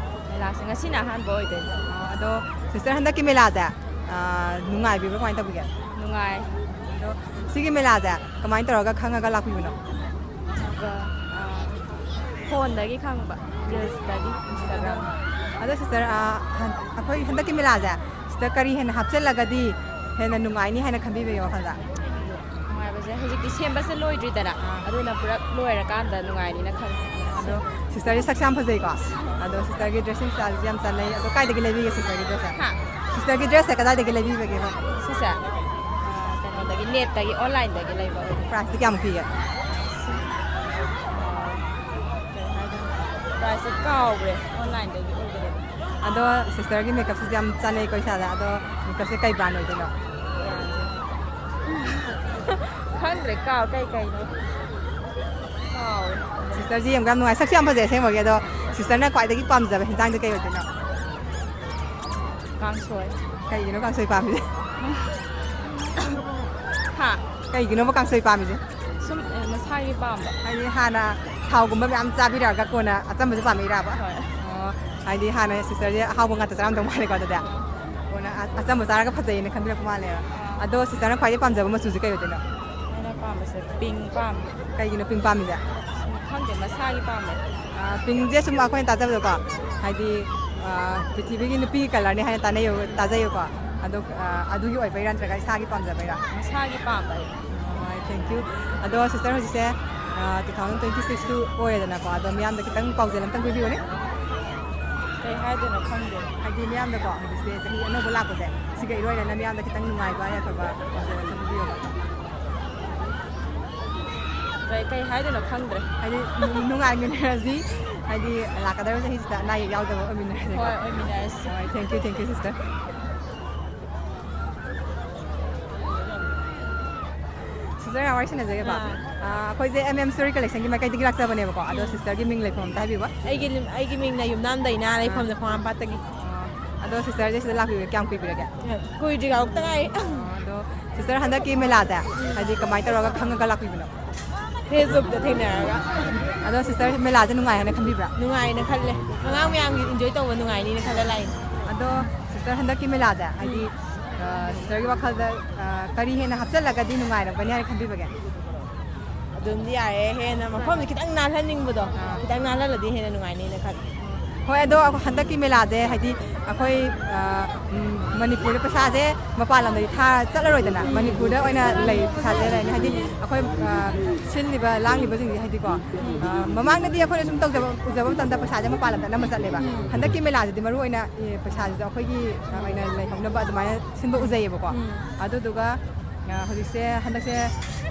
ꯃꯦꯂꯥꯁꯦ ꯉꯁꯤꯅ ꯑꯍꯥꯟꯕ ꯑꯣꯏꯗꯣꯏꯅꯦ꯫ ꯑꯣ, ꯑꯗꯣ ꯁꯤꯁꯇꯔ ꯍꯟꯗꯛꯀꯤ ꯃꯦꯂꯥꯁꯦ, ꯑꯥ, ꯅꯨꯡꯉꯥꯏꯕꯤꯕ꯭ꯔꯥ ꯀꯃꯥꯏꯅ ꯇꯧꯕꯤꯒꯦ? ꯅꯨꯡꯉꯥꯏ꯫ ꯑꯗꯣ ꯁꯤꯒꯤ ꯃꯦꯂꯥꯁꯦ ꯀꯃꯥꯏꯅ ꯇꯧꯔꯒ ꯈꯪꯉꯒ ꯂꯥꯛꯄꯤꯕꯅꯣ? ꯑꯗꯨꯒ, ꯑꯥ, ꯐꯣꯟꯗꯒꯤ ꯈꯪꯕ, ꯔꯤꯜꯁꯇꯒꯤ, Instagram꯫ ꯑꯗꯣ ꯁꯤꯁꯇꯔ, ꯑꯥ, ꯍꯟ-, ꯑꯩꯈꯣꯏ ꯍꯟꯗꯛꯀꯤ ꯃꯦꯂꯥꯁꯦ ꯁꯤꯗ ꯀꯔꯤ ꯍꯦꯟꯅ ꯍꯥꯞꯆꯤꯜꯂꯒꯗꯤ ꯍꯦꯟꯅ ꯅꯨꯡꯉꯥꯏꯅꯤ ꯍꯥꯏꯅ ꯈꯟꯕꯤꯕꯒꯦ ꯋꯥꯈꯜꯗ? ꯅꯨꯡꯉꯥꯏꯕꯁꯦ ꯍꯧꯖꯤꯛꯇꯤ ꯁꯦꯝꯕꯁꯦ ꯂꯣꯏꯗ꯭ꯔꯤꯗꯅ, ꯑꯥ꯫ ꯑꯗꯨꯅ ꯄꯨꯂꯞ ꯂꯣꯏꯔꯀꯥꯟꯗ ꯅꯨꯡꯉꯥꯏꯅꯤꯅ ꯈꯜꯂꯤ꯫ ꯑꯗꯣ ꯁꯤꯁꯇꯔꯁꯦ ꯁꯛꯁꯦ ꯌꯥꯝ ꯐꯖꯩꯀꯣ, ꯑꯗꯣ ꯁꯤꯁꯇꯔꯒꯤ dressing styleꯁꯦ ꯌꯥꯝ ꯆꯥꯟꯅꯩ꯫ ꯑꯗꯣ ꯀꯥꯏꯗꯒꯤ ꯂꯩꯕꯤꯒꯦ ꯁꯤꯁꯇꯔꯒꯤ dressꯁꯦ? ꯍꯥ? ꯁꯤꯁꯇꯔꯒꯤ dressꯁꯦ ꯀꯗꯥꯏꯗꯒꯤ ꯂꯩꯕꯤꯕꯒꯦꯕ? ꯁꯤꯁꯦ, ꯑꯥ, ꯀꯩꯅꯣꯗꯒꯤ, netꯇꯒꯤ, onlineꯗꯒꯤ ꯂꯩꯕ ꯑꯣꯏꯗꯣꯏꯅꯦ꯫ Priceꯇꯤ ꯀꯌꯥꯃꯨꯛ ꯄꯤꯒꯦ? ꯑꯥ, ꯀꯩ ꯍꯥꯏꯗꯣꯏꯅꯣ? Priceꯁꯦ ꯀꯥꯎꯒ꯭ꯔꯦ, onlineꯗꯒꯤ ꯑꯣꯏꯕꯅꯦꯕ꯫ ꯑꯗꯣ ꯁꯤꯁꯇꯔꯒꯤ makeupꯁꯤꯁꯨ ꯌꯥꯝ ꯆꯥꯅꯩꯀꯣ ꯏꯁꯥꯗ꯫ ꯑꯗꯣ makeupꯁꯦ ꯀꯩ brand ꯑꯣꯏꯗꯣꯏꯅꯣ? Brandꯁꯦ ꯈꯪꯗ꯭ꯔꯦ, ꯀꯥꯎ-, ꯀꯩ ꯀꯩꯅꯣ? ꯀꯥꯎꯔꯦ꯫ Sisterꯁꯦ ꯌꯦꯡꯕ ꯌꯥꯝ ꯅꯨꯡꯉꯥꯏ, ꯁꯛꯁꯨ ꯌꯥꯝ ꯐꯖꯩ ꯑꯁꯦꯡꯕꯒꯤ꯫ ꯑꯗꯣ Sisterꯅ ꯈ꯭ꯋꯥꯏꯗꯒꯤ ꯄꯥꯝꯖꯕ ꯍꯦꯟꯖꯥꯡꯗꯤ ꯀꯩ ꯑꯣꯏꯗꯣꯏꯅꯣ? ꯀꯥꯡꯁꯣꯏ꯫ ꯀꯩꯒꯤꯅꯣ ꯀꯥꯡꯁꯣꯏ ꯄꯥꯝꯃꯤꯁꯦ? ꯍꯥ? ꯀꯩꯒꯤꯅꯣꯕ ꯀꯥꯡꯁꯣꯏ ꯄꯥꯝꯃꯤꯁꯦ? ꯁꯨꯝ ꯑꯦ, ꯃꯁꯥꯒꯤ ꯄꯥꯝꯕ꯫ ꯍꯥꯏꯗꯤ ꯍꯥꯟꯅ ꯊꯥꯎꯒꯨꯝꯕ ꯃꯌꯥꯝ ꯆꯥꯕꯤꯔꯛꯑꯒ ꯀꯣꯟꯅ ꯑꯆꯝꯕꯁꯨ ꯄꯥꯝꯃꯛꯏꯔꯕ? ꯑꯣ, ꯍꯥꯏꯗꯤ ꯍꯥꯟꯅ ꯁꯤꯁꯇꯔꯁꯦ ꯑꯍꯥꯎꯕ ꯉꯥꯛꯇ ꯆꯥꯔꯝꯗꯧ ꯃꯥꯜꯂꯦꯀꯣ ꯑꯗꯨꯗꯤ? ꯀꯣꯟꯅ ꯑ- ꯑꯆꯝꯕ ꯆꯥꯔꯒ ꯐꯖꯩꯌꯦꯅ ꯈꯟꯕꯤꯔꯛꯄ ꯃꯥꯜꯂꯦꯕ꯫ ꯑꯗꯣ ꯁꯤꯁꯇꯔꯅ ꯈ꯭ꯋꯥꯏꯗꯩ ꯄꯥꯝꯖꯕ ꯃꯆꯨꯁꯦ ꯀꯩ ꯑꯣꯏꯗꯣꯏꯅꯣ? ꯑꯩꯅ ꯄꯥꯝꯕꯁꯦ ꯄꯤꯡ ꯄꯥꯝꯃꯦ꯫ ꯀꯩꯒꯤꯅꯣ ꯄꯤꯡ ꯄꯥꯝꯃꯤꯁꯦ? ꯈꯪꯗꯦ, ꯃꯁꯥꯒꯤ ꯄꯥꯝꯕꯩ꯫ ꯑ, ꯄꯤꯡꯁꯦ ꯁꯨꯝ ꯑꯩꯈꯣꯏꯅ ꯇꯥꯖꯕꯗꯀꯣ, ꯍꯥꯏꯗꯤ ꯑ, ꯄ꯭ꯔꯤꯊꯤꯕꯤꯒꯤ ꯅꯨꯄꯤꯒꯤ ꯀꯂꯔꯅꯤ ꯍꯥꯏꯅ ꯇꯥꯟꯅꯩꯌꯦꯕ, ꯇꯥꯖꯩꯌꯦꯀꯣ꯫ ꯑꯗꯣ ꯑ, ꯑꯗꯨꯒꯤ ꯑꯣꯏꯕꯩꯔꯥ ꯅꯠꯇ꯭ꯔꯒ ꯏꯁꯥꯒꯤ ꯄꯥꯝꯖꯕꯩꯔꯥ? ꯃꯁꯥꯒꯤ ꯄꯥꯝꯕꯩ꯫ ꯍꯣꯏ, ꯊꯦꯡꯀ꯭ꯌꯨ꯫ ꯑꯗꯣ ꯁꯤꯁꯇꯔ ꯍꯧꯖꯤꯛꯁꯦ ꯇꯨ ꯊꯥꯎꯖꯟ ꯇ꯭ꯋꯦꯟꯇꯤ ꯁꯤꯛꯁꯁꯨ ꯑꯣꯏꯔꯦꯗꯅꯀꯣ, ꯑꯗꯣ ꯃꯤꯌꯥꯝꯗ ꯈꯤꯇꯪ ꯄꯥꯎꯖꯦꯜ ꯑꯝꯇꯪ ꯄꯤꯕꯤꯌꯨꯅꯦ꯫ ꯀꯩ ꯍꯥꯏꯗꯣꯏꯅꯣ ꯈꯪꯗꯦ꯫ ꯍꯥꯏꯗꯤ ꯃꯤꯌꯥꯝꯗꯀꯣ ꯍꯧꯖꯤꯛꯁꯦ ꯆꯍꯤ ꯑꯅꯧꯕ ꯂꯥꯛꯄꯁꯦ, ꯁꯤꯒ ꯏꯔꯣꯏꯅꯅ ꯃꯤꯌꯥꯝꯗ ꯈꯤꯇꯪ ꯅꯨꯡꯉꯥꯏꯕ ꯌꯥꯏꯐꯕ ꯄꯥꯎꯖꯦꯜ ꯑꯝꯇꯪ ꯄꯤꯕꯤꯌꯣꯕ꯫ ꯀꯩ ꯀꯩ ꯍꯥꯏꯗꯣꯏꯅꯣ ꯈꯪꯗ꯭ꯔꯦ꯫ ꯍꯥꯏꯗꯤ ꯅꯨꯡ- ꯅꯨꯡꯉꯥꯏꯃꯤꯟꯅꯔꯁꯤ, ꯍꯥꯏꯗꯤ ꯂꯥꯛꯀꯗꯧꯔꯤꯕ ꯆꯍꯤꯁꯤꯗ ꯑꯅꯥ ꯑꯌꯦꯛ ꯌꯥꯎꯗꯕ ꯑꯣꯏꯃꯤꯟꯅꯔꯁꯦꯀꯣ꯫ ꯍꯣꯏ, ꯑꯣꯏꯃꯤꯟꯅꯔꯁꯤ꯫ ꯍꯣꯏ, ꯊꯦꯡꯀ꯭ꯌꯨ ꯊꯦꯡꯀ꯭ꯌꯨ ꯁꯤꯁꯇꯔ꯫ ꯁꯤꯁꯇꯔ ꯉꯥꯏꯍꯥꯛ ꯋꯥꯔꯤ ꯁꯥꯟꯅꯖꯒꯦꯀꯣ꯫ ꯑꯥ꯫ ꯑꯥ, ꯑꯩꯈꯣꯏꯁꯦ ꯑꯦꯝ ꯑꯦꯝ ꯁ꯭ꯇꯣꯔꯤ ꯀꯂꯦꯛꯁꯟꯒꯤ ꯃꯥꯏꯀꯩꯗꯒꯤ ꯂꯥꯛꯆꯕꯅꯦꯕꯀꯣ꯫ ꯑꯗꯣ ꯁꯤꯁꯇꯔꯒꯤ ꯃꯤꯡ ꯂꯩꯐꯝ ꯑꯝꯇ ꯍꯥꯏꯕꯤꯌꯨꯕ꯫ ꯑꯩꯒꯤ ꯂꯤꯝ- ꯑꯩꯒꯤ ꯃꯤꯡꯅ ꯌꯨꯝꯅꯥꯝ ꯗꯩꯅꯥ, ꯂꯩꯐꯝꯅ ꯈꯣꯡꯍꯥꯝꯄꯥꯠꯇꯒꯤ꯫ ꯑꯗꯣ ꯁꯤꯁꯇꯔꯁꯦ ꯁꯤꯗ ꯂꯥꯛꯄꯤꯕ ꯀꯌꯥꯝ ꯀꯨꯏꯕꯤꯔꯒꯦ? ꯀꯨꯏꯗ꯭ꯔꯤ, ꯌꯥꯎꯔꯛꯇ ꯉꯥꯏꯔꯤ꯫ ꯑꯗꯣ ꯁꯤꯁꯇꯔ ꯍꯟꯗꯛꯀꯤ ꯃꯦꯂꯥꯁꯦ ꯍꯥꯏꯗꯤ ꯀꯃꯥꯏꯅ ꯇꯧꯔꯒ ꯈꯪꯉꯒ ꯂꯥꯛꯄꯤꯕꯅꯣ? ꯐꯦꯁꯕꯨꯛꯇ ꯊꯦꯡꯅꯔꯒ꯫ ꯑꯗꯣ ꯁꯤꯁꯇꯔ ꯃꯦꯂꯥꯁꯦ ꯅꯨꯡꯉꯥꯏ ꯍꯥꯏꯅ ꯈꯟꯕꯤꯕ꯭ꯔꯥ? ꯅꯨꯡꯉꯥꯏꯅ ꯈꯜꯂꯦ꯫ ꯑꯉꯥꯡ ꯃꯌꯥꯝꯒꯤ ꯏꯟꯖꯣꯏ ꯇꯧꯕ ꯅꯨꯡꯉꯥꯏꯅꯤꯅ ꯈꯜꯂ ꯂꯥꯛꯏꯅꯦ꯫ ꯑꯗꯣ ꯁꯤꯁꯇꯔ ꯍꯟꯗꯛꯀꯤ ꯃꯦꯂꯥꯁꯦ ꯍꯥꯏꯗꯤ ꯑ, ꯁꯤꯁꯇꯔꯒꯤ ꯋꯥꯈꯜꯗ ꯑ, ꯀꯔꯤ ꯍꯦꯟꯅ ꯍꯥꯞꯆꯤꯜꯂꯒꯗꯤ ꯅꯨꯡꯉꯥꯏꯔꯝꯒꯅꯤ ꯍꯥꯏꯅ ꯈꯟꯕꯤꯕꯒꯦ? ꯑꯗꯨꯝꯗꯤ ꯌꯥꯔꯦ, ꯍꯦꯟꯅ ꯃꯐꯝꯁꯦ ꯈꯤꯇꯪ ꯅꯥꯜꯍꯟꯅꯤꯡꯕꯗꯣ꯫ ꯑꯥ꯫ ꯈꯤꯇꯪ ꯅꯥꯜꯍꯜꯂꯗꯤ ꯍꯦꯟꯅ ꯅꯨꯡꯉꯥꯏꯅꯤꯅ ꯈꯜꯂꯦ꯫ ꯍꯣꯏ, ꯑꯗꯣ ꯍꯟꯗꯛꯀꯤ ꯃꯦꯂꯥꯁꯦ ꯍꯥꯏꯗꯤ ꯑꯩꯈꯣꯏ ꯑ, ꯎꯝ, ꯃꯅꯤꯄꯨꯔꯗ ꯄꯩꯁꯥꯁꯦ ꯃꯄꯥꯟ ꯂꯝꯗꯗꯤ ꯊꯥ ꯆꯠꯂꯔꯣꯏꯗꯅ, ꯃꯅꯤꯄꯨꯔꯗ ꯑꯣꯏꯅ ꯂꯩ ꯄꯩꯁꯥꯁꯦ ꯂꯩꯔꯅꯤ꯫ ꯍꯥꯏꯗꯤ ꯑꯩꯈꯣꯏ ꯑ, ꯁꯤꯜꯂꯤꯕ ꯂꯥꯡꯂꯤꯕꯁꯤꯡꯁꯦ ꯍꯥꯏꯗꯤꯀꯣ, ꯑ, ꯃꯃꯥꯡꯗꯗꯤ ꯑꯩꯈꯣꯏꯅ ꯁꯨꯝ ꯇꯧꯖꯕ ꯎꯖꯕ ꯃꯇꯝꯗ ꯄꯩꯁꯥꯁꯦ ꯃꯄꯥꯟ ꯂꯝꯗ ꯑꯅꯝꯕ ꯆꯠꯂꯦꯕ꯫ ꯍꯟꯗꯛꯀꯤ ꯃꯦꯂꯥꯁꯤꯗꯤ ꯃꯔꯨ ꯑꯣꯏꯅ ꯑꯦ, ꯄꯩꯁꯥꯁꯤꯁꯨ ꯑꯩꯈꯣꯏꯒꯤ ꯑ, ꯑꯣꯏꯅ ꯂꯩꯍꯧꯅꯕ ꯑꯗꯨꯃꯥꯏꯅ ꯁꯤꯟꯕ ꯎꯖꯩꯌꯦꯕꯀꯣ꯫ ꯑꯗꯨꯗꯨꯒ ꯑ, ꯍꯧꯖꯤꯛꯁꯦ ꯍꯟꯗꯛꯁꯦ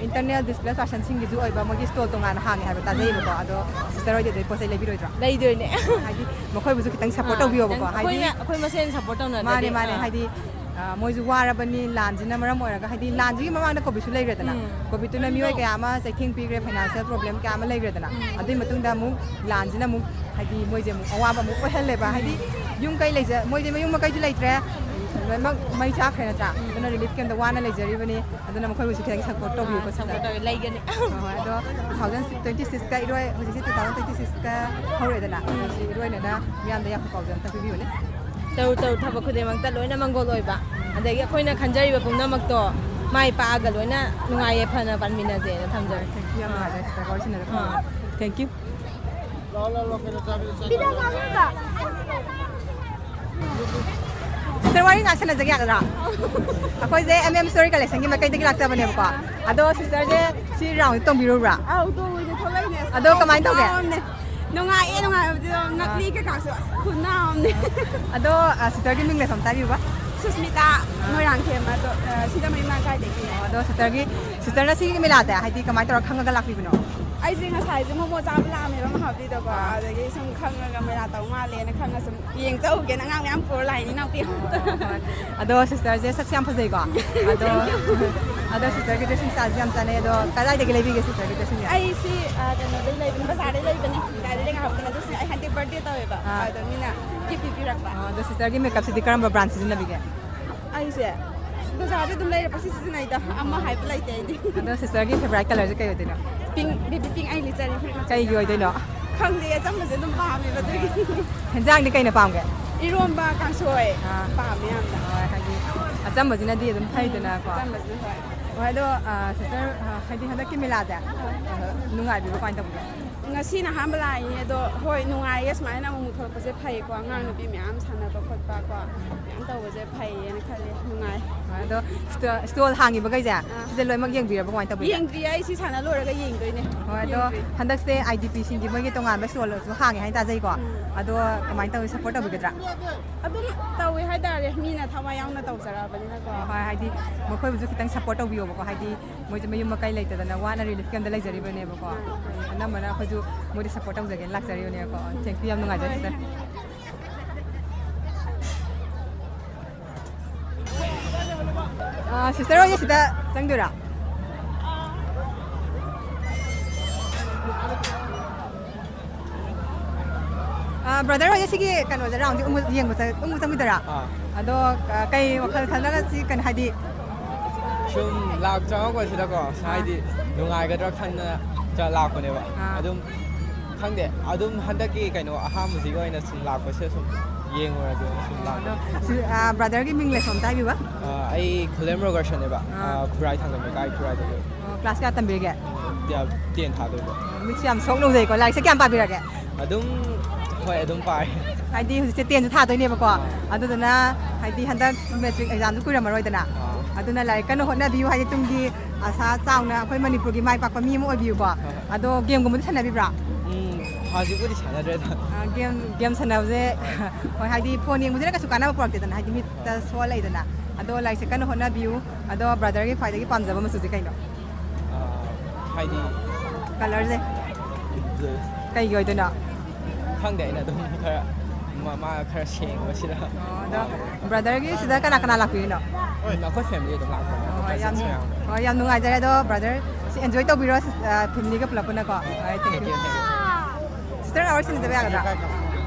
ꯏꯟꯇꯔꯅꯦꯜ ꯗꯤꯁꯄ꯭ꯂꯦꯁ ꯄꯥꯔꯁꯟꯁꯤꯡꯒꯤꯁꯨ ꯑꯣꯏꯕ ꯃꯣꯏꯒꯤ ꯁ꯭ꯇꯣꯜ ꯇꯣꯉꯥꯟꯅ ꯍꯥꯡꯉꯦ ꯍꯥꯏꯕ ꯇꯥꯖꯩꯌꯦꯕꯀꯣ꯫ ꯑꯗꯣ ꯁꯤꯁꯇꯔ ꯍꯣꯏꯗꯤ ꯑꯗꯨꯗꯩ ꯄꯣꯠ ꯆꯩ ꯂꯩꯕꯤꯔꯣꯏꯗ꯭ꯔꯣ? ꯂꯩꯗꯣꯏꯅꯦ꯫ ꯍꯥꯏꯗꯤ ꯃꯈꯣꯏꯕꯨꯁꯨ ꯈꯤꯇꯪ ꯁꯞꯄꯣꯔꯠ ꯑꯥ, ꯇꯧꯕꯤꯌꯣꯕꯀꯣ꯫ ꯈꯤꯇꯪ ꯍꯥꯏꯗꯤ ꯑꯩꯈꯣꯏꯅ, ꯑꯩꯈꯣꯏ ꯃꯁꯦꯟ ꯁꯞꯄꯣꯔꯠ ꯇꯧꯅꯗ꯭ꯔꯗꯤ꯫ ꯃꯥꯅꯦ ꯃꯥꯅꯦ꯫ ꯑꯥ꯫ ꯍꯥꯏꯗꯤ ꯑ, ꯃꯣꯏꯁꯨ ꯋꯥꯔꯕꯅꯤ, ꯂꯥꯟꯁꯤꯅ ꯃꯔꯝ ꯑꯣꯏꯔꯒ, ꯍꯥꯏꯗꯤ ꯂꯥꯟꯁꯤꯒꯤ ꯃꯃꯥꯡꯗ ꯀꯣꯚꯤꯠꯁꯨ ꯂꯩꯈ꯭ꯔꯦꯗꯅ, ꯎꯝ꯫ ꯀꯣꯚꯤꯠꯇꯨꯅ ꯃꯤꯑꯣꯏ ꯀꯌꯥ ꯑꯃ ꯆꯩꯊꯦꯡ ꯄꯤꯈ꯭ꯔꯦ, ꯐꯥꯏꯅꯥꯟꯁꯤꯌꯦꯜ ꯄ꯭ꯔꯣꯕ꯭ꯂꯦꯝ ꯀꯌꯥ ꯑꯃ ꯂꯩꯈ꯭ꯔꯦꯗꯅ, ꯎꯝ꯫ ꯑꯗꯨꯒꯤ ꯃꯇꯨꯡꯗ ꯑꯃꯨꯛ ꯂꯥꯟꯁꯤꯅ ꯑꯃꯨꯛ ꯍꯥꯏꯗꯤ ꯃꯣꯏꯁꯦ ꯑꯃꯨꯛ ꯑꯋꯥꯕ ꯑꯃꯨꯛ ꯑꯣꯏꯍꯜꯂꯦꯕ꯫ ꯍꯥꯏꯗꯤ ꯌꯨꯝ ꯀꯩ ꯂꯩꯖ-, ꯃꯣꯏꯁꯦ ꯃꯌꯨꯝ ꯃꯀꯩꯁꯨ ꯂꯩꯇ꯭ꯔꯦ, ꯂꯣꯏꯅꯃꯛ ꯃꯩ ꯆꯥꯛꯈ꯭ꯔꯦ ꯅꯠꯇ꯭ꯔꯥ? ꯑꯗꯨꯅ ꯔꯤꯂꯤꯐ ꯀꯦꯝꯞꯇ ꯋꯥꯅ ꯂꯩꯖꯔꯤꯕꯅꯤ꯫ ꯑꯗꯨꯅ ꯃꯈꯣꯏꯕꯨꯁꯨ ꯈꯤꯇꯪ ꯁꯞꯄꯣꯔꯠ ꯇꯧꯕꯤꯌꯨꯀꯣ, ꯑꯥ, ꯁꯤꯁꯇꯔ꯫ ꯁꯞꯄꯣꯔꯠ ꯇꯧꯋꯦ, ꯂꯩꯒꯅꯤ꯫ ꯍꯣꯏ, ꯍꯣꯏ, ꯑꯗꯣ two thousand twenty sixꯀ ꯏꯔꯣꯏ, ꯍꯧꯖꯤꯛꯁꯦ two thousand twenty sixꯀ ꯍꯧꯔꯛꯑꯦꯗꯅ, ꯎꯝ꯫ ꯁꯤ ꯏꯔꯣꯏꯅꯅ ꯃꯤꯌꯥꯝꯗ ꯌꯥꯝꯅ ꯄꯥꯎꯖꯦꯜ ꯑꯝꯇ ꯄꯤꯕꯤꯌꯨꯅꯦ꯫ ꯇꯧ ꯇꯧ ꯊꯕꯛ ꯈꯨꯗꯤꯡꯃꯛꯇ ꯂꯣꯏꯅ ꯃꯪꯒꯣꯜ ꯑꯣꯏꯕ, ꯑꯗꯒꯤ ꯑꯩꯈꯣꯏꯅ ꯈꯟꯖꯔꯤꯕ ꯄꯨꯝꯅꯃꯛꯇꯣ ꯃꯥꯏ ꯄꯥꯛꯑꯒ ꯂꯣꯏꯅ ꯅꯨꯡꯉꯥꯏ ꯌꯥꯏꯐꯅ ꯄꯥꯟꯃꯤꯟꯅꯁꯦꯅ ꯊꯝꯖꯔꯦ꯫ ꯌꯥꯝ ꯅꯨꯡꯉꯥꯏꯖꯔꯦ, ꯁꯤꯁꯇꯔꯒ ꯋꯥꯔꯤ ꯁꯥꯟꯅꯕ ꯐꯪꯕꯁꯦ꯫ ꯑꯥ꯫ Thank you꯫ ꯁꯤꯁꯇꯔ, ꯋꯥꯔꯤ ꯉꯥꯛ ꯁꯥꯟꯅꯖꯒꯦ ꯌꯥꯒꯗ꯭ꯔꯥ? ꯑꯩꯈꯣꯏꯁꯦ ꯑꯦꯝ ꯑꯦꯝ ꯁ꯭ꯇꯣꯔꯤ ꯀꯂꯦꯛꯁꯟꯒꯤ ꯃꯥꯏꯀꯩꯗꯒꯤ ꯂꯥꯛꯆꯕꯅꯦꯕꯀꯣ꯫ ꯑꯗꯣ ꯁꯤꯁꯇꯔꯁꯦ ꯁꯤ ꯔꯥꯎꯟꯁꯦ ꯇꯣꯡꯕꯤꯔꯨꯕ꯭ꯔꯥ? ꯑꯧ, ꯇꯣꯡꯉꯨꯏꯅꯦ, ꯊꯣꯛꯂꯛꯏꯅꯦ꯫ ꯑꯁ, ꯑꯗꯣ ꯀꯃꯥꯏꯅ ꯇꯧꯒꯦ? ꯈꯨꯅꯥꯎ ꯑꯃꯅꯦ꯫ ꯅꯨꯡꯉꯥꯏꯌꯦ, ꯅꯨꯡꯉꯥꯏꯕꯗꯤ ꯑꯗꯨꯝ, ꯑꯥ꯫ ꯉꯛꯂꯤ ꯀꯩꯀꯥꯁꯨ, ꯑꯁ, ꯈꯨꯅꯥꯎ ꯑꯃꯅꯦ꯫ ꯑꯗꯣ, ꯑ, ꯁꯤꯁꯇꯔꯒꯤ ꯃꯤꯡ ꯂꯩꯐꯝ ꯇꯥꯕꯤꯌꯨꯕ? ꯁꯨꯁꯃꯤꯇꯥ, ꯑꯥ꯫ ꯃꯣꯏꯔꯥꯡꯊꯦꯝ ꯑꯗꯣ, ꯑ, ꯁꯤꯗ ꯃꯌꯨꯝ ꯂꯥꯡꯀꯥꯏꯗꯒꯤ꯫ ꯑꯣ, ꯑꯗꯣ ꯁꯤꯁꯇꯔꯒꯤ, ꯁꯤꯁꯇꯔꯅ ꯁꯤꯒꯤ ꯃꯦꯂꯥꯁꯦ ꯍꯥꯏꯗꯤ ꯀꯃꯥꯏꯅ ꯇꯧꯔꯒ ꯈꯪꯉꯒ ꯂꯥꯛꯄꯤꯕꯅꯣ? ꯑꯩꯁꯦ ꯉꯁꯥꯏꯁꯦ ꯃꯣꯃꯣ ꯆꯥꯕ ꯂꯥꯛꯑꯝꯃꯦꯕ ꯃꯍꯥꯕꯂꯤꯗꯀꯣ, ꯑꯥ꯫ ꯑꯗꯒꯤ ꯁꯨꯝ ꯈꯪꯉꯒ ꯃꯦꯂꯥ ꯇꯧ ꯃꯥꯜꯂꯦꯅ ꯈꯪꯉ ꯁꯨꯝ ꯌꯦꯡ ꯆꯧꯒꯦꯅ ꯑꯉꯥꯡ ꯃꯌꯥꯝ ꯄꯨꯔ ꯂꯥꯛꯏꯅꯤ ꯏꯅꯥꯎꯄꯤ ꯑꯃ꯫ ꯑꯣ, ꯍꯣꯏ꯫ ꯑꯗꯣ ꯁꯤꯁꯇꯔꯁꯦ ꯁꯛꯁꯦ ꯌꯥꯝ ꯐꯖꯩꯀꯣ? ꯑꯗꯣ, ꯑꯗꯣ ꯁꯤꯁꯇꯔꯒꯤ ꯗ꯭ꯔꯦꯁꯤꯡ ꯁ꯭ꯇꯥꯏꯜꯁꯦ ꯌꯥꯝ ꯆꯥꯅꯩ꯫ ꯑꯗꯣ ꯀꯗꯥꯏꯗꯒꯤ ꯂꯩꯕꯤꯒꯦ ꯁꯤꯁꯇꯔꯒꯤ ꯗ꯭ꯔꯦꯁꯤꯡꯁꯦ? ꯑꯩꯁꯤ, ꯑ, ꯀꯩꯅꯣꯗꯩ ꯂꯩꯕꯅꯦ, ꯕꯖꯥꯔꯗꯩ ꯂꯩꯕꯅꯦ꯫ ꯕꯖꯥꯔꯗꯩ ꯂꯩ ꯉꯥꯏꯍꯥꯛꯇꯅ ꯑꯗꯨꯁꯨ ꯑꯩ ꯍꯟꯗꯛ ꯕꯥꯔꯗꯦ ꯇꯧꯋꯦꯕ, ꯑꯥ꯫ ꯑꯗꯣ ꯃꯤꯅ ꯒꯤꯐ ꯄꯤꯕꯤꯔꯛꯄ꯫ ꯑꯣ, ꯑꯗꯣ ꯁꯤꯁꯇꯔꯒꯤ ꯃꯦꯀꯞꯁꯤꯗꯤ ꯀꯔꯝꯕ ꯕ꯭ꯔꯥꯟ ꯁꯤꯖꯤꯟꯅꯕꯤꯒꯦ? ꯑꯩꯁꯦ ꯕꯖꯥꯔꯗ ꯑꯗꯨꯝ ꯂꯩꯔꯦ, ꯄꯪꯁꯤ ꯁꯤꯖꯤꯟꯅꯩꯗ꯫ ꯑꯃ ꯍꯥꯏꯕ ꯂꯩꯇꯦ ꯑꯩꯗꯤ꯫ ꯑꯗꯣ ꯁꯤꯁꯇꯔꯒꯤ ꯐꯦꯚꯣꯔꯥꯏꯠ ꯀꯂꯔꯁꯦ ꯀꯩ ꯑꯣꯏꯗꯣꯏꯅꯣ? ꯄꯤꯡ, ꯕꯦꯕꯤ ꯄꯤꯡ ꯑꯩ ꯂꯤꯠꯆꯔꯤ ꯐꯨꯔꯤꯠ ꯃꯆꯨ꯫ ꯀꯩꯒꯤ ꯑꯣꯏꯗꯣꯏꯅꯣ? ꯈꯪꯗꯦ, ꯑꯆꯝꯕꯁꯦ ꯑꯗꯨꯝ ꯄꯥꯝꯃꯦꯕ ꯑꯗꯨꯒꯤ꯫ ꯍꯦꯟꯖꯥꯡꯗꯤ ꯀꯩꯅ ꯄꯥꯝꯒꯦ? ꯏꯔꯣꯝꯕ, ꯀꯥꯡꯁꯣꯏ ꯑꯥ꯫ ꯄꯥꯝꯃꯦ ꯌꯥꯝꯅ꯫ ꯍꯣꯏ, ꯍꯥꯏꯗꯤ ꯑꯆꯝꯕꯁꯤꯅꯗꯤ ꯑꯗꯨꯝ ꯐꯩꯗꯅꯀꯣ꯫ ꯑꯆꯝꯕꯁꯤꯅ ꯍꯣꯏ꯫ ꯍꯣꯏ, ꯑꯗꯣ, ꯑ, ꯁꯤꯁꯇꯔ, ꯑ, ꯍꯥꯏꯗꯤ ꯍꯟꯗꯛꯀꯤ ꯃꯦꯂꯥꯁꯦ, ꯑ, ꯅꯨꯡꯉꯥꯏꯕꯤꯕ꯭ꯔꯣ? ꯀꯃꯥꯏꯅ ꯇꯧꯕꯤꯒꯦ? ꯉꯁꯤꯅ ꯑꯍꯥꯟꯕ ꯂꯥꯛꯏꯅꯦ, ꯑꯗꯣ ꯍꯣꯏ, ꯅꯨꯡꯉꯥꯏꯌꯦ, ꯁꯨꯃꯥꯏꯅ ꯑꯃꯨꯛ ꯊꯣꯛꯂꯛꯄꯁꯦ ꯐꯩꯀꯣ, ꯑꯉꯥꯡ ꯅꯨꯄꯤ ꯃꯌꯥꯝ ꯁꯥꯟꯅꯕ ꯈꯣꯠꯄ ꯀꯣ, ꯃꯌꯥꯝ ꯇꯧꯕꯁꯦ ꯐꯩꯌꯦꯅ ꯈꯜꯂꯦ, ꯅꯨꯡꯉꯥꯏ꯫ ꯍꯣꯏ, ꯑꯗꯣ ꯁ꯭ꯇꯣ-, ꯁ꯭ꯇꯣꯜ ꯍꯥꯡꯉꯤꯕꯈꯩꯁꯦ, ꯑꯥ꯫ ꯁꯤꯁꯦ ꯂꯣꯏꯅꯃꯛ ꯌꯦꯡꯕꯤꯔꯕ ꯀꯃꯥꯏꯅ ꯇꯧꯕꯤꯒꯦ? ꯌꯦꯡꯗ꯭ꯔꯤꯌꯦ, ꯑꯩ ꯁꯤ ꯁꯥꯟꯅ ꯂꯣꯏꯔꯒ ꯌꯦꯡꯗꯣꯏꯅꯦ꯫ ꯍꯣꯏ, ꯑꯗꯣ ꯌꯦꯡꯗ꯭ꯔꯤ꯫ ꯍꯟꯗꯛꯁꯦ ꯑꯥꯏ ꯗꯤ ꯄꯤꯁꯤꯡꯒꯤ ꯃꯣꯏꯒꯤ ꯇꯣꯉꯥꯟꯕ ꯁ꯭ꯇꯣꯜꯁꯨ ꯍꯥꯡꯉꯦ ꯍꯥꯏꯅ ꯇꯥꯖꯩꯀꯣ꯫ ꯎꯝ꯫ ꯑꯗꯣ ꯀꯃꯥꯏꯅ ꯇꯧꯋꯤ, ꯁꯞꯄꯣꯔꯠ ꯇꯧꯕꯤꯒꯗ꯭ꯔꯥ? ꯑꯗꯨꯝ ꯇꯧꯋꯦ ꯍꯥꯏꯇꯥꯔꯦ, ꯃꯤꯅ ꯊꯋꯥꯏ ꯌꯥꯎꯅ ꯇꯧꯖꯔꯛꯑꯕꯅꯤꯅꯀꯣ꯫ ꯍꯣꯏ, ꯍꯥꯏꯗꯤ ꯃꯈꯣꯏꯕꯨꯁꯨ ꯈꯤꯇꯪ ꯁꯞꯄꯣꯔꯠ ꯇꯧꯕꯤꯌꯣꯕꯀꯣ, ꯍꯥꯏꯗꯤ ꯃꯣꯏꯁꯦ ꯃꯌꯨꯝ ꯃꯀꯩ ꯂꯩꯇꯗꯅ ꯋꯥꯅ ꯔꯤꯂꯤꯐ ꯀꯦꯝꯞꯇ ꯂꯩꯖꯔꯤꯕꯅꯦꯕꯀꯣ꯫ ꯑꯅꯝꯕꯅ ꯑꯩꯈꯣꯏꯁꯨ ꯃꯣꯏꯗ ꯁꯞꯄꯣꯔꯠ ꯇꯧꯖꯒꯦꯅ ꯂꯥꯛꯆꯔꯤꯕꯅꯦꯕꯀꯣ꯫ Thank you, ꯌꯥꯝ ꯅꯨꯡꯉꯥꯏꯖꯔꯦ, ꯍꯣꯏ꯫ Sister꯫ ꯁꯤꯁꯇꯔ ꯍꯣꯏꯁꯦ ꯁꯤꯗ ꯆꯪꯗꯣꯏꯔꯥ? ꯕ꯭ꯔꯗꯔ ꯍꯣꯏꯁꯦ ꯁꯤꯒꯤ ꯀꯩꯅꯣꯁꯦ, ꯔꯥꯎꯟꯁꯦ ꯎꯃꯨ ꯌꯦꯡꯕ ꯆꯪ- ꯎꯃꯨ ꯆꯪꯕꯤꯗꯣꯏꯔꯥ? ꯑꯥ꯫ ꯑꯗꯣ, ꯑ, ꯀꯩ ꯋꯥꯈꯜ ꯈꯜꯂꯒ ꯁꯤ ꯀꯩꯅꯣ ꯍꯥꯏꯗꯤ? ꯁꯨꯝ ꯂꯥꯛ ꯆꯪꯉꯛꯄꯁꯤꯗꯀꯣ, ꯑꯥ꯫ ꯍꯥꯏꯗꯤ ꯅꯨꯡꯉꯥꯏꯒꯗ꯭ꯔꯥ ꯈꯟꯗꯅ ꯆ- ꯂꯥꯛꯄꯅꯦꯕ꯫ ꯑꯥ꯫ ꯑꯗꯨꯝ ꯈꯪꯗꯦ, ꯑꯗꯨꯝ ꯍꯟꯗꯛꯀꯤ ꯀꯩꯅꯣ ꯑꯍꯥꯟꯕꯁꯤꯒꯤ ꯑꯣꯏꯅ ꯁꯨꯝ ꯂꯥꯛꯄꯁꯤꯗ ꯁꯨꯝ ꯌꯦꯡꯉꯨꯔꯒꯦꯅ ꯁꯨꯝ ꯑꯗꯣ ꯂꯥꯛꯄꯅꯦ꯫ ꯁꯤ, ꯑ, ꯕ꯭ꯔꯗꯔꯒꯤ ꯃꯤꯡ ꯂꯩꯐꯝ ꯑꯝꯇ ꯍꯥꯏꯕꯤꯕ? ꯑ, ꯑꯩ ꯈꯨꯂꯦꯝ ꯔꯣꯒꯔꯁꯟꯅꯦꯕ꯫ ꯑꯥ꯫ ꯑ, ꯈꯨꯔꯥꯏ ꯊꯥꯡꯖꯝ ꯂꯩꯀꯥꯏ ꯈꯨꯔꯥꯏꯗꯒꯤ꯫ ꯑꯣ, ꯀ꯭ꯂꯥꯁ ꯀꯌꯥ ꯇꯝꯕꯤꯔꯒꯦ? ꯇꯦꯟ ꯊꯥꯗꯣꯏꯕ꯫ ꯑꯣ, ꯃꯤꯠꯁꯦ ꯌꯥꯝ ꯁꯣꯛꯅ ꯎꯖꯩꯀꯣ꯫ ꯂꯥꯏꯔꯤꯛꯁꯦ ꯀꯌꯥꯝ ꯄꯥꯕꯤꯔꯒꯦ? ꯑꯗꯨꯝ, ꯍꯣꯏ, ꯑꯗꯨꯝ ꯄꯥꯏ꯫ ꯍꯥꯏꯗꯤ ꯍꯧꯖꯤꯛꯁꯦ ꯇꯦꯟꯁꯨ ꯊꯥꯗꯣꯏꯅꯦꯕꯀꯣ꯫ ꯑꯥ꯫ ꯑꯗꯨꯗꯨꯅ ꯍꯥꯏꯗꯤ ꯍꯟꯗꯛ ꯃꯦꯇ꯭ꯔꯤꯛ ꯑꯦꯛꯖꯥꯝꯁꯨ ꯀꯨꯏꯔꯝꯃꯔꯣꯏꯗꯅ꯫ ꯑꯥ꯫ ꯑꯗꯨꯅ ꯂꯥꯏꯔꯤꯛ ꯀꯟꯅ ꯍꯣꯠꯅꯕꯤꯌꯨ, ꯍꯥꯏꯗꯤ ꯇꯨꯡꯒꯤ ꯑꯁꯥ ꯆꯥꯎꯅ ꯑꯩꯈꯣꯏ ꯃꯅꯤꯄꯨꯔꯒꯤ ꯃꯥꯏ ꯄꯥꯛꯄ ꯃꯤ ꯑꯃ ꯑꯣꯏꯕꯤꯌꯨꯀꯣ꯫ ꯍꯣꯏ, ꯍꯣꯏ꯫ ꯑꯗꯣ ꯒꯦꯝꯒꯨꯝꯕꯗꯤ ꯁꯥꯟꯅꯕꯤꯕ꯭ꯔꯥ? ꯎꯝ, ꯍꯧꯖꯤꯛꯄꯨꯗꯤ ꯁꯥꯟꯅꯗ꯭ꯔꯦꯗ꯫ ꯑꯥ, ꯒꯦꯝ, ꯒꯦꯝ ꯁꯥꯟꯅꯕꯁꯦ, ꯍꯣꯏ, ꯍꯥꯏꯗꯤ ꯐꯣꯟ ꯌꯦꯡꯕꯁꯤꯅ ꯀꯩꯁꯨ ꯀꯥꯟꯅꯕ ꯄꯨꯔꯛꯇꯦꯗꯅ, ꯍꯥꯏꯗꯤ ꯃꯤꯠꯇ ꯍꯣꯏ꯫ ꯁꯣꯛꯑ ꯂꯩꯗꯅ꯫ ꯑꯗꯣ ꯂꯥꯏꯔꯤꯛꯁꯦ ꯀꯟꯅ ꯍꯣꯠꯅꯕꯤꯌꯨ꯫ ꯑꯗꯣ ꯕ꯭ꯔꯗꯔꯒꯤ ꯈ꯭ꯋꯥꯏꯗꯒꯤ ꯄꯥꯝꯖꯕ ꯃꯆꯨꯁꯦ ꯀꯩꯅꯣ? ꯑꯥ, ꯍꯥꯏꯗꯤ ꯀꯂꯔꯁꯦ? ꯕ꯭ꯂꯨ꯫ ꯀꯩꯒꯤ ꯑꯣꯏꯗꯣꯏꯅꯣ? ꯈꯪꯗꯦ, ꯑꯩꯅ ꯑꯗꯨꯝ ꯈꯔ ꯃ-, ꯃꯥ ꯈꯔ ꯁꯦꯡꯕꯁꯤꯗ꯫ ꯑꯣ, ꯑꯗꯣ ꯕ꯭ꯔꯗꯔꯒꯤ ꯁꯤꯗ ꯀꯅꯥ ꯀꯅꯥ ꯂꯥꯛꯄꯤꯔꯤꯅꯣ? ꯎꯝ, ꯑꯩꯈꯣꯏ ꯐꯦꯃꯤꯂꯤ ꯑꯗꯨꯝ ꯂꯥꯛꯄꯅꯦ, ꯑꯩꯈꯣꯏ ꯑꯣ, ꯌꯥꯝ, ꯀꯖꯤꯟꯁ ꯃꯌꯥꯝ꯫ ꯑꯣ, ꯌꯥꯝ ꯅꯨꯡꯉꯥꯏꯖꯔꯦ꯫ ꯑꯗꯣ ꯕ꯭ꯔꯗꯔ, ꯁꯤ ꯑꯦꯟꯖꯣꯏ ꯇꯧꯕꯤꯔꯣ, ꯁꯤꯁ-, ꯑ, ꯐꯦꯃꯤꯂꯤꯒ ꯄꯨꯂꯞ ꯄꯨꯟꯅꯀꯣ꯫ ꯍꯣꯏ, thank you꯫ Thank you, thank you꯫ Sister, ꯑꯋꯥꯔ ꯁꯤꯟꯅꯖꯕ ꯌꯥꯒꯗ꯭ꯔꯥ?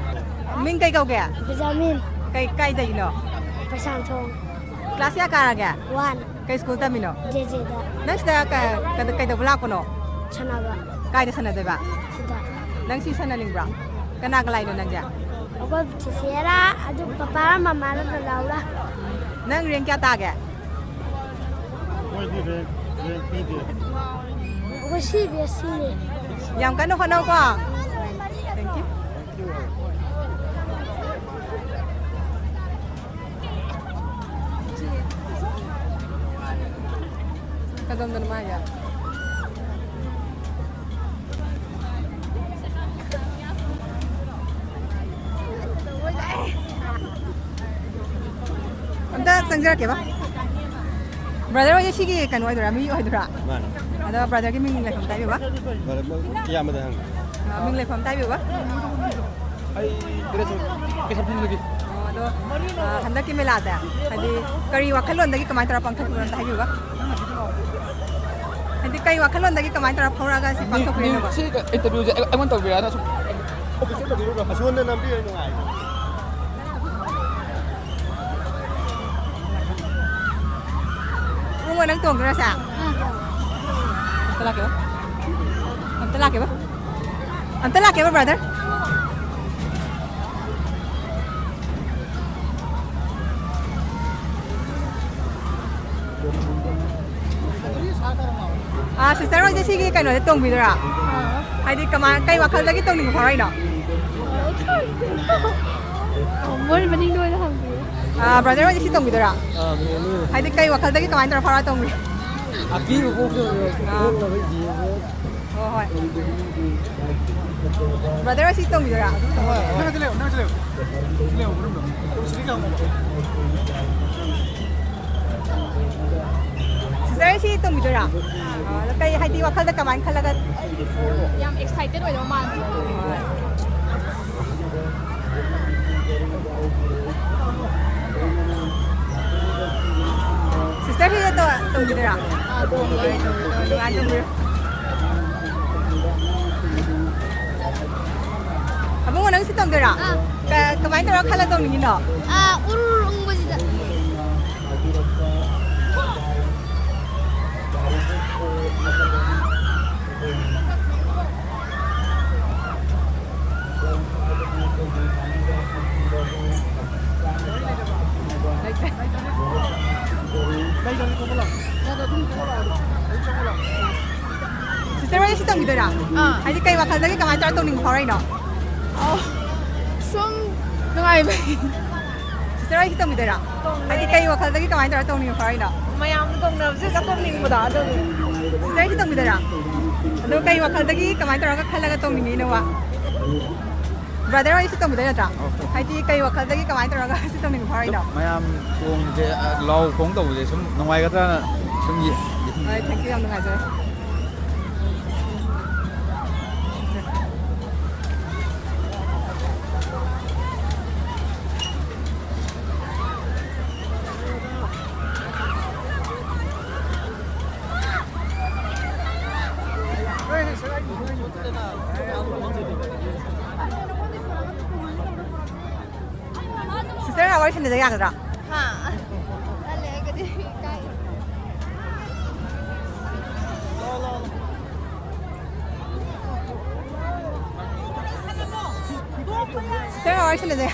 ꯃꯤꯡ ꯀꯩ ꯀꯧꯒꯦ? ꯕꯤꯖꯥꯃꯤꯟ꯫ ꯀꯩ, ꯀꯥꯏꯗꯒꯤꯅꯣ? ꯄꯩꯁꯥꯟꯊꯣꯡ꯫ ꯀ꯭ꯂꯥꯁ ꯀꯌꯥ ꯀꯥꯔꯒꯦ? ꯋꯥꯟ꯫ ꯀꯩ ꯁ꯭ꯀꯨꯜ ꯇꯝꯃꯤꯅꯣ? ꯖꯦ ꯖꯦꯗ꯫ ꯅꯪ ꯁꯤꯗ ꯀ-, ꯀ-, ꯀꯩꯗꯧꯕ ꯂꯥꯛꯄꯅꯣ? ꯁꯥꯟꯅꯕ꯫ ꯀꯥꯏꯗ ꯁꯥꯟꯅꯗꯣꯏꯕ? ꯁꯤꯗ꯫ ꯅꯪ ꯁꯤ ꯁꯥꯟꯅꯅꯤꯡꯕ꯭ꯔꯣ? ꯀꯅꯥꯒ ꯂꯥꯛꯏꯅꯣ ꯅꯪꯁꯦ? ꯑꯩꯈꯣꯏ ꯆꯤꯆꯦꯔꯥ, ꯑꯗꯨ ꯄꯄꯥꯔꯥ ꯃꯃꯥꯔꯥ ꯂꯥꯎꯔꯥ꯫ ꯅꯪ ꯔꯦꯡ ꯀꯌꯥ ꯇꯥꯒꯦ? ꯃꯣꯏꯗꯤ ꯔꯦꯡ, ꯔꯦꯡ ꯄꯤꯗꯦ꯫ ꯑꯩꯈꯣꯏ ꯁꯤ ꯕꯤ ꯑꯦꯁ ꯁꯤꯅꯦ꯫ ꯌꯥꯝ ꯀꯟꯅ ꯍꯣꯠꯅꯧꯀꯣ꯫ Thank you꯫ ꯀꯗꯣꯝꯗꯅꯣ ꯃꯥꯒꯤ? ꯑꯝꯇ ꯆꯪꯖꯔꯛꯀꯦꯕ꯫ ꯕ꯭ꯔꯗꯔ ꯍꯣꯏꯁꯦ ꯁꯤꯒꯤ ꯀꯩꯅꯣ ꯑꯣꯏꯗꯣꯏꯔꯥ, ꯃꯤ ꯑꯣꯏꯗꯣꯏꯔꯥ? ꯃꯥꯅꯦ꯫ ꯑꯗꯣ ꯕ꯭ꯔꯗꯔꯒꯤ ꯃꯤꯡ ꯂꯩꯐꯝ ꯇꯥꯛꯄꯤꯌꯨꯕ? ꯕ꯭ꯔꯗꯔ, ꯏꯌꯥꯝꯕꯗ ꯍꯪꯉꯦ꯫ ꯑ, ꯃꯤꯡ ꯂꯩꯐꯝ ꯇꯥꯛꯄꯤꯌꯨꯕ? ꯑꯩ ꯀꯩꯁꯥꯝꯊꯣꯡꯗꯒꯤ꯫ ꯑꯣ, ꯑꯗꯣ, ꯑ, ꯍꯟꯗꯛꯀꯤ ꯃꯦꯂꯥꯁꯦ ꯍꯥꯏꯗꯤ ꯀꯔꯤ ꯋꯥꯈꯜꯂꯣꯟꯗꯒꯤ ꯀꯃꯥꯏꯅ ꯇꯧꯔ ꯄꯥꯡꯊꯣꯛꯄꯅꯣ ꯑꯝꯇ ꯍꯥꯏꯕꯤꯌꯨꯕ? ꯍꯥꯏꯗꯤ ꯀꯩ ꯋꯥꯈꯜꯂꯣꯟꯗꯒꯤ ꯀꯃꯥꯏꯅ ꯇꯧꯔ ꯐꯥꯎꯔꯛꯑꯒ ꯁꯤ ꯄꯥꯡꯊꯣꯛꯄꯤꯔꯤꯅꯣꯕ? ꯁꯤ ꯏꯟꯇꯔꯚꯤꯌꯨꯁꯦ ꯑꯩ-, ꯑꯩꯉꯣꯟꯗ ꯇꯧꯕꯤꯔꯛꯑꯅ ꯁꯨꯝ ꯑꯣꯐꯤꯁꯇ ꯇꯧꯕꯤꯔꯨꯔꯣ꯫ ꯑꯁꯣꯝꯗ ꯅꯝꯕꯤꯔ ꯅꯨꯡꯉꯥꯏ꯫ ꯏꯕꯨꯡꯉꯣ, ꯅꯪ ꯇꯣꯡꯗꯣꯏꯔꯁꯦ? ꯑꯝꯇ ꯂꯥꯛꯀꯦꯕ꯫ ꯑꯝꯇ ꯂꯥꯛꯀꯦꯕ꯫ ꯑꯝꯇ ꯂꯥꯛꯀꯦꯕ, ꯕ꯭ꯔꯗꯔ꯫ ꯑꯥ, ꯁꯤꯁꯇꯔ ꯍꯣꯏꯁꯦ ꯁꯤꯒꯤ ꯀꯩꯅꯣꯁꯦ ꯇꯣꯡꯕꯤꯗꯣꯏꯔꯥ? ꯍꯥꯏꯗꯤ ꯀꯃꯥꯏ, ꯀꯩ ꯋꯥꯈꯜꯗꯒꯤ ꯇꯣꯡꯅꯤꯡꯕ ꯐꯥꯎꯔꯛꯏꯅꯣ? ꯃꯣꯏ ꯃꯅꯤꯡꯗ ꯑꯣꯏꯅ ꯍꯪꯕꯤꯌꯨ꯫ ꯑꯥ, ꯕ꯭ꯔꯗꯔ ꯍꯣꯏꯁꯦ ꯁꯤ ꯇꯣꯡꯕꯤꯗꯣꯏꯔꯥ? ꯍꯥꯏꯗꯤ ꯀꯩ ꯋꯥꯈꯜꯗꯒꯤ ꯀꯃꯥꯏꯅ ꯇꯧꯔ ꯐꯥꯎꯔ ꯇꯣꯡꯕꯤ? ꯑꯀꯤꯕ ꯄꯣꯛꯇꯕ, ꯑꯥ꯫ ꯄꯣꯛꯅꯕ ꯌꯦꯡꯉꯒ꯫ ꯍꯣꯏ, ꯍꯣꯏ꯫ ꯕ꯭ꯔꯗꯔ ꯍꯣꯏ ꯁꯤ ꯇꯣꯡꯕꯤꯗꯣꯏꯔꯥ? ꯍꯣꯏ, ꯍꯣꯏ꯫ ꯅꯪꯁꯨ ꯂꯩꯌꯣ, ꯅꯪꯁꯨ ꯂꯩꯌꯣ꯫ ꯂꯩꯌꯣ, ꯃꯅꯨꯡꯗ꯫ ꯁꯤꯗꯒꯤ ꯍꯪꯉꯣꯕ꯫ ꯁꯤꯁꯇꯔ ꯁꯤ ꯇꯣꯡꯕꯤꯗꯣꯏꯔꯥ? ꯑꯥ, ꯑꯗꯣ ꯀꯩ ꯍꯥꯏꯗꯤ ꯋꯥꯈꯜꯗ ꯀꯃꯥꯏꯅ ꯈꯜꯂꯒ? ꯌꯥꯝ ꯑꯦꯛꯁꯥꯏꯇꯦꯗ ꯑꯣꯏꯗꯧ ꯃꯥꯟꯕ꯫ ꯍꯣꯏ꯫ ꯁꯤꯁꯇꯔ ꯁꯤꯗ ꯇꯣ-, ꯇꯣꯡꯕꯤꯗꯣꯏꯔꯥ? ꯑꯥ, ꯇꯣꯡꯗꯣꯏꯅꯦ꯫ ꯑꯥ, ꯅꯨꯡꯉꯥꯏꯅ ꯇꯣꯡꯕꯤꯔꯣ꯫ ꯑꯕꯨꯡꯉꯣ, ꯅꯪ ꯁꯤ ꯇꯣꯡꯗꯣꯏꯔꯥ? ꯑꯥ꯫ ꯀ-, ꯀꯃꯥꯏꯅ ꯇꯧꯔ ꯈꯜꯂ ꯇꯣꯡꯅꯤꯡꯉꯤꯅꯣ? ꯑꯥ, ꯎꯔꯨꯔꯨ ꯎꯪꯕꯁꯤꯗ꯫ ꯁꯤꯁꯇꯔ ꯍꯣꯏ ꯁꯤ ꯇꯣꯡꯕꯤꯗꯣꯏꯔꯥ? ꯑꯥ꯫ ꯍꯥꯏꯗꯤ ꯀꯩ ꯋꯥꯈꯜꯗꯒꯤ ꯀꯃꯥꯏꯅ ꯇꯧꯔ ꯇꯣꯡꯅꯤꯡꯕ ꯐꯥꯎꯔꯛꯏꯅꯣ? ꯑꯣ, ꯁꯨꯝ ꯅꯨꯡꯉꯥꯏꯕꯩ꯫ ꯁꯤꯁꯇꯔ ꯍꯣꯏ ꯁꯤ ꯇꯣꯡꯕꯤꯗꯣꯏꯔꯥ? ꯇꯣꯡꯗꯣꯏꯅꯦ꯫ ꯍꯥꯏꯗꯤ ꯀꯩ ꯋꯥꯈꯜꯗꯒꯤ ꯀꯃꯥꯏꯅ ꯇꯧꯔ ꯇꯣꯡꯅꯤꯡꯕ ꯐꯥꯎꯔꯛꯏꯅꯣ? ꯃꯌꯥꯝꯅ ꯇꯣꯡꯅꯕꯁꯦ ꯍꯦꯛꯇ ꯇꯣꯡꯅꯤꯡꯕꯗꯣ ꯑꯗꯨꯒꯤ꯫ ꯁꯤꯁꯇꯔ ꯍꯣꯏ ꯁꯤ ꯇꯣꯡꯕꯤꯗꯣꯏꯔꯥ? ꯑꯗꯣ ꯀꯩ ꯋꯥꯈꯜꯗꯒꯤ ꯀꯃꯥꯏꯅ ꯇꯧꯔꯒ ꯈꯜꯂꯒ ꯇꯣꯡꯅꯤꯡꯉꯤꯅꯣꯕ? ꯕ꯭ꯔꯗꯔ ꯍꯣꯏ ꯁꯤ ꯇꯣꯡꯕꯤꯗꯣꯏ ꯅꯠꯇ꯭ꯔꯥ? ꯑꯧ, ꯇꯣꯡ-, ꯍꯥꯏꯗꯤ ꯀꯩ ꯋꯥꯈꯜꯗꯒꯤ ꯀꯃꯥꯏꯅ ꯇꯧꯔꯒ ꯁꯤ ꯇꯣꯡꯅꯤꯡꯕ ꯐꯥꯎꯔꯛꯏꯅꯣ? ꯁꯨꯝ ꯃꯌꯥꯝ ꯇꯣꯡꯕꯁꯦ, ꯑ, ꯂꯥꯎ ꯈꯣꯡ ꯇꯧꯕꯁꯦ ꯁꯨꯝ ꯅꯨꯡꯉꯥꯏꯒꯗ꯭ꯔꯥꯅ ꯁꯨꯝ ꯌꯦ-, ꯌꯦꯡ-, ꯍꯣꯏ, thank you, ꯌꯥꯝ ꯅꯨꯡꯉꯥꯏꯖꯔꯦ꯫ ꯋꯥꯔꯤ ꯁꯥꯟꯅꯖ ꯌꯥꯒꯗ꯭ꯔꯥ? ꯍꯥ? ꯇꯜꯂꯦ, ꯑꯩꯒꯗꯤ ꯏꯀꯥꯏ꯫ ꯁꯤꯁꯇꯔ ꯋꯥꯔꯤ ꯁꯥꯟꯅꯖ ꯌꯥ-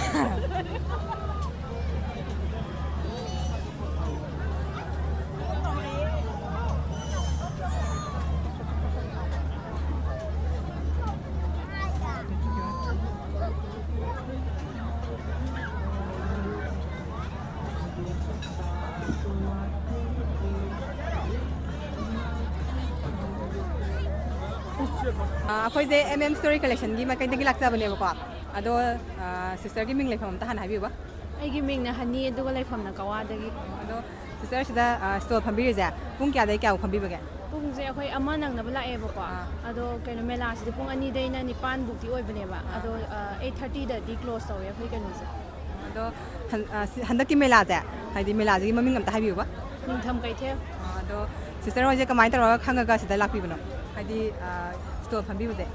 ꯑ, ꯑꯩꯈꯣꯏꯁꯦ M M Story Collectionꯒꯤ ꯃꯥꯏꯀꯩꯗꯒꯤ ꯂꯥꯛꯆꯕꯅꯦꯕꯀꯣ꯫ ꯑꯗꯣ, ꯑ, ꯁꯤꯁꯇꯔꯒꯤ ꯃꯤꯡ ꯂꯩꯐꯝ ꯑꯝꯇ ꯍꯥꯟꯅ ꯍꯥꯏꯕꯤꯌꯨꯕ꯫ ꯑꯩꯒꯤ ꯃꯤꯡꯅ ꯍꯅꯤ, ꯑꯗꯨꯒ ꯂꯩꯐꯝꯅ ꯀꯋꯥꯗꯒꯤ꯫ ꯑꯗꯣ ꯁꯤꯁꯇꯔ, ꯁꯤꯗ, ꯑ, ꯁ꯭ꯇꯣꯜ ꯐꯝꯕꯤꯔꯤꯁꯦ ꯄꯨꯡ ꯀꯌꯥꯗꯒꯤ ꯀꯌꯥꯐꯥꯎ ꯐꯝꯕꯤꯕꯒꯦ? ꯄꯨꯡꯁꯦ ꯑꯩꯈꯣꯏ ꯑꯃ ꯅꯪꯅꯕ ꯂꯥꯛꯑꯦꯕꯀꯣ꯫ ꯑꯥ꯫ ꯑꯗꯣ ꯀꯩꯅꯣ, ꯃꯦꯂꯥꯁꯤꯗꯤ ꯄꯨꯡ ꯑꯅꯤꯗꯩꯅ ꯅꯤꯄꯥꯟ ꯕꯨꯛꯇꯤ ꯑꯣꯏꯕꯅꯦꯕ꯫ ꯑꯥ꯫ ꯑꯗꯣ, ꯑ, eight thirtyꯗꯗꯤ close ꯇꯧꯋꯦ ꯑꯩꯈꯣꯏ ꯀꯩꯅꯣꯁꯦ꯫ ꯑꯗꯣ ꯍꯟ-, ꯑ, ꯁꯤ-, ꯍꯟꯗꯛꯀꯤ ꯃꯦꯂꯥꯁꯦ, ꯍꯥꯏꯗꯤ ꯃꯦꯂꯥꯁꯤꯒꯤ ꯃꯃꯤꯡ ꯑꯝꯇ ꯍꯥꯏꯕꯤꯌꯨꯕ꯫ ꯅꯤꯡꯊꯝ ꯀꯩꯊꯦꯜ꯫ ꯑ, ꯑꯗꯣ ꯁꯤꯁꯇꯔ ꯍꯣꯏꯁꯦ ꯀꯃꯥꯏꯅ ꯇꯧꯔꯒ ꯈꯪꯉꯒ ꯁꯤꯗ ꯂꯥꯛꯄꯤꯕꯅꯣ? ꯍꯥꯏꯗꯤ, ꯑ, ꯁ꯭ꯇꯣꯜ ꯐꯝꯕꯤꯕꯁꯦ?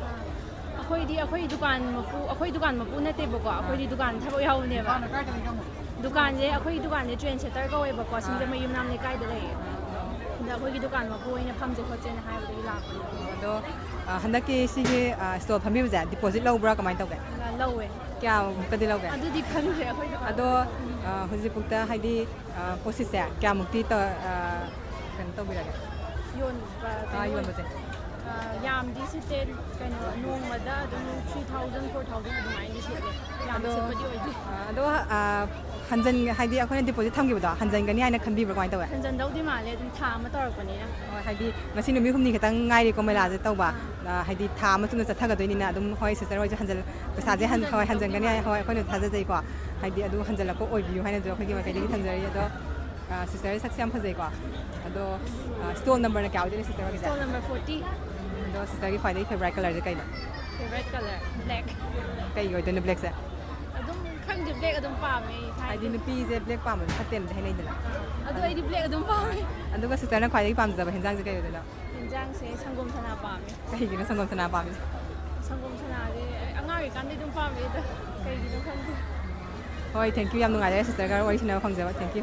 ꯑꯩꯈꯣꯏꯗꯤ, ꯑꯩꯈꯣꯏ ꯗꯨꯀꯥꯟ ꯃꯄꯨ, ꯑꯩꯈꯣꯏ ꯗꯨꯀꯥꯟ ꯃꯄꯨ ꯅꯠꯇꯦꯕꯀꯣ, ꯑꯩꯈꯣꯏꯗꯤ ꯗꯨꯀꯥꯟ ꯊꯕꯛ ꯌꯥꯎꯕꯅꯦꯕ꯫ ꯗꯨꯀꯥꯟꯁꯦ, ꯑꯩꯈꯣꯏꯒꯤ ꯗꯨꯀꯥꯟꯁꯦ ꯇ꯭ꯔꯦꯟ ꯁꯦꯟꯇꯔ ꯀꯧꯋꯦꯕꯀꯣ, ꯑꯥ꯫ ꯁꯤꯡꯖꯃꯩ ꯌꯨꯝꯅꯥꯝ ꯂꯩꯀꯥꯏꯗ ꯂꯩꯌꯦ꯫ ꯑꯗ ꯑꯩꯈꯣꯏꯒꯤ ꯗꯨꯀꯥꯟ ꯃꯄꯨ ꯑꯣꯏꯅ ꯐꯝꯁꯦ ꯈꯣꯠꯁꯦꯅ ꯍꯥꯏꯕꯗꯒꯤ ꯂꯥꯛꯄꯅꯦ꯫ ꯑꯗꯣ, ꯑ, ꯍꯟꯗꯛꯀꯤ ꯁꯤꯒꯤ, ꯑ, ꯁ꯭ꯇꯣꯜ ꯐꯝꯕꯤꯕꯁꯦ ꯗꯤꯄꯣꯖꯤꯠ ꯂꯧꯕ꯭ꯔꯥ, ꯀꯃꯥꯏꯅ ꯇꯧꯒꯦ? ꯂ-, ꯂꯧꯋꯦ꯫ ꯀꯌꯥꯃꯨꯛꯀꯗꯤ ꯂꯧꯒꯦ? ꯑꯗꯨꯗꯤ ꯈꯪꯗ꯭ꯔꯦ ꯑꯩꯈꯣꯏ ꯗꯨꯀꯥꯟ꯫ ꯑꯗꯣ, ꯑ, ꯍꯧꯖꯤꯛꯐꯥꯎꯗ ꯍꯥꯏꯗꯤ, ꯑ, ꯄꯣꯠꯁꯤꯠꯁꯦ ꯀꯌꯥꯃꯨꯛꯇꯤ ꯇ-, ꯑ, ꯀꯩꯅꯣ ꯇꯧꯕꯤꯔꯒꯦ? ꯌꯣꯟꯕ, ꯑꯥ, ꯀꯩꯅꯣ, ꯌꯣꯟꯕꯁꯦ꯫ ꯑ, ꯌꯥꯝꯗꯤ ꯁꯤꯠꯇꯦ, ꯀꯩꯅꯣ, ꯅꯣꯡꯃꯗ ꯑꯗꯨꯝ three thousand, four thousand ꯑꯗꯨꯃꯥꯏꯅꯗꯤ ꯁꯤꯠꯂꯦ꯫ ꯌꯥꯝ ꯑꯗꯣ, ꯁꯤꯠꯄꯗꯤ ꯑꯣꯏꯗꯦ꯫ ꯑ, ꯑꯗꯣ, ꯑ, ꯍꯟꯖꯟ-, ꯍꯥꯏꯗꯤ ꯑꯩꯈꯣꯏꯅ ꯗꯤꯄꯣꯖꯤꯠ ꯊꯝꯈꯤꯕꯗꯣ ꯍꯟꯖꯟꯒꯅꯤ ꯍꯥꯏꯅ ꯈꯟꯕꯤꯕ꯭ꯔꯥ, ꯀꯃꯥꯏꯅ ꯇꯧꯋꯦ? ꯍꯟꯖꯟꯗꯧꯗꯤ ꯃꯥꯜꯂꯦ, ꯑꯗꯨꯝ ꯊꯥ ꯑꯃ ꯇꯧꯔꯛꯄꯅꯤꯅ꯫ ꯍꯣꯏ, ꯍꯥꯏꯗꯤ ꯉꯁꯤ ꯅꯨꯃꯤꯠ ꯍꯨꯝꯅꯤ ꯈꯛꯇꯪ ꯉꯥꯏꯔꯤꯀꯣ ꯃꯦꯂꯥꯁꯦ ꯇꯧꯕ꯫ ꯑꯥ꯫ ꯑ, ꯍꯥꯏꯗꯤ ꯊꯥ ꯑꯃ ꯆꯨꯞꯅ ꯆꯠꯊꯒꯗꯣꯏꯅꯤꯅ ꯑꯗꯨꯝ, ꯍꯣꯏ, ꯁꯤꯁꯇꯔ ꯍꯣꯏꯁꯨ ꯍꯟꯖꯜ-, ꯄꯩꯁꯥꯁꯦ ꯍꯟ-, ꯍꯣꯏ, ꯍꯟꯖꯟꯗꯧꯗꯤ ꯍꯟꯖꯟꯒꯅꯤ ꯍꯥꯏ-, ꯃꯥꯜꯂꯦ꯫ ꯍꯣꯏ, ꯑꯩꯈꯣꯏꯅ ꯊꯥꯖꯖꯩꯀꯣ꯫ ꯍꯥꯏꯗꯤ ꯑꯗꯨ ꯍꯟꯖꯜꯂꯛꯄ ꯑꯣꯏꯕꯤꯌꯨ ꯍꯥꯏꯅꯁꯨ ꯑꯩꯈꯣꯏꯒꯤ ꯃꯥꯏꯀꯩꯗꯒꯤ ꯊꯝꯖꯔꯤ꯫ ꯑꯗꯣ, ꯑ, ꯁꯤꯁꯇꯔ ꯁꯛꯁꯦ ꯌꯥꯝ ꯐꯖꯩꯀꯣ꯫ ꯑꯗꯣ, ꯑ, ꯁ꯭ꯇꯣꯜ ꯅꯝꯕꯔꯅ ꯀꯌꯥ ꯑꯣꯏꯗꯣꯏꯅꯣ ꯁꯤꯁꯇꯔ ꯍꯣꯏꯒꯤꯁꯦ? Stall number forty꯫ ꯑꯗꯣ ꯁꯤꯁꯇꯔꯒꯤ ꯈ꯭ꯋꯥꯏꯗꯒꯤ ꯐꯦꯚꯣꯔꯥꯏꯠ ꯀꯂꯔꯁꯦ ꯀꯩꯅꯣ? Favourite colour, black. ꯀꯩꯒꯤ ꯑꯣꯏꯗꯣꯏꯅꯣ ꯕ꯭ꯂꯦꯛꯁꯦ? ꯑꯗꯨꯝ ꯈꯪꯗꯦ, ꯕ꯭ꯂꯦꯛ ꯑꯗꯨꯝ ꯄꯥꯝꯃꯦ ꯑꯩ ꯍꯥꯏꯗꯤ ꯊꯥꯏꯅ꯫ ꯅꯨꯄꯤꯁꯦ ꯕ꯭ꯂꯦꯛ ꯄꯥꯝꯕꯁꯦ ꯐꯠꯇꯦꯅꯗꯤ ꯍꯥꯏꯅꯩꯗꯅ꯫ ꯑꯥ, ꯑꯗꯣ ꯑꯩꯗꯤ ꯕ꯭ꯂꯦꯛ ꯑꯗꯨꯝ ꯄꯥꯝꯃꯦ꯫ ꯑꯗꯨꯒ ꯁꯤꯁꯇꯔꯅ ꯈ꯭ꯋꯥꯏꯗꯒꯤ ꯄꯥꯝꯖꯕ ꯍꯦꯟꯖꯥꯡꯁꯦ ꯀꯩ ꯑꯣꯏꯗꯣꯏꯅꯣ? ꯍꯦꯟꯖꯥꯡꯁꯦ ꯁꯪꯒꯣꯝ ꯁꯅꯥ ꯄꯥꯝꯃꯦ꯫ ꯀꯩꯒꯤꯅꯣ ꯁꯪꯒꯣꯝ ꯁꯅꯥ ꯄꯥꯝꯃꯤꯁꯦ? ꯁꯪꯒꯣꯝ ꯁꯅꯥꯁꯦ ꯑꯩ ꯑꯉꯥꯡ ꯑꯣꯏꯔꯤꯀꯥꯟꯗꯩ ꯑꯗꯨꯝ ꯄꯥꯝꯃꯦ ꯑꯗꯣ, ꯀꯩꯒꯤꯅꯣ ꯈꯪꯗꯦ꯫ ꯍꯣꯏ, thank you, ꯌꯥꯝ ꯅꯨꯡꯉꯥꯏꯔꯦ ꯁꯤꯁꯇꯔꯒ ꯋꯥꯔꯤ ꯁꯥꯟꯅꯕ ꯐꯪꯖꯕ, thank you꯫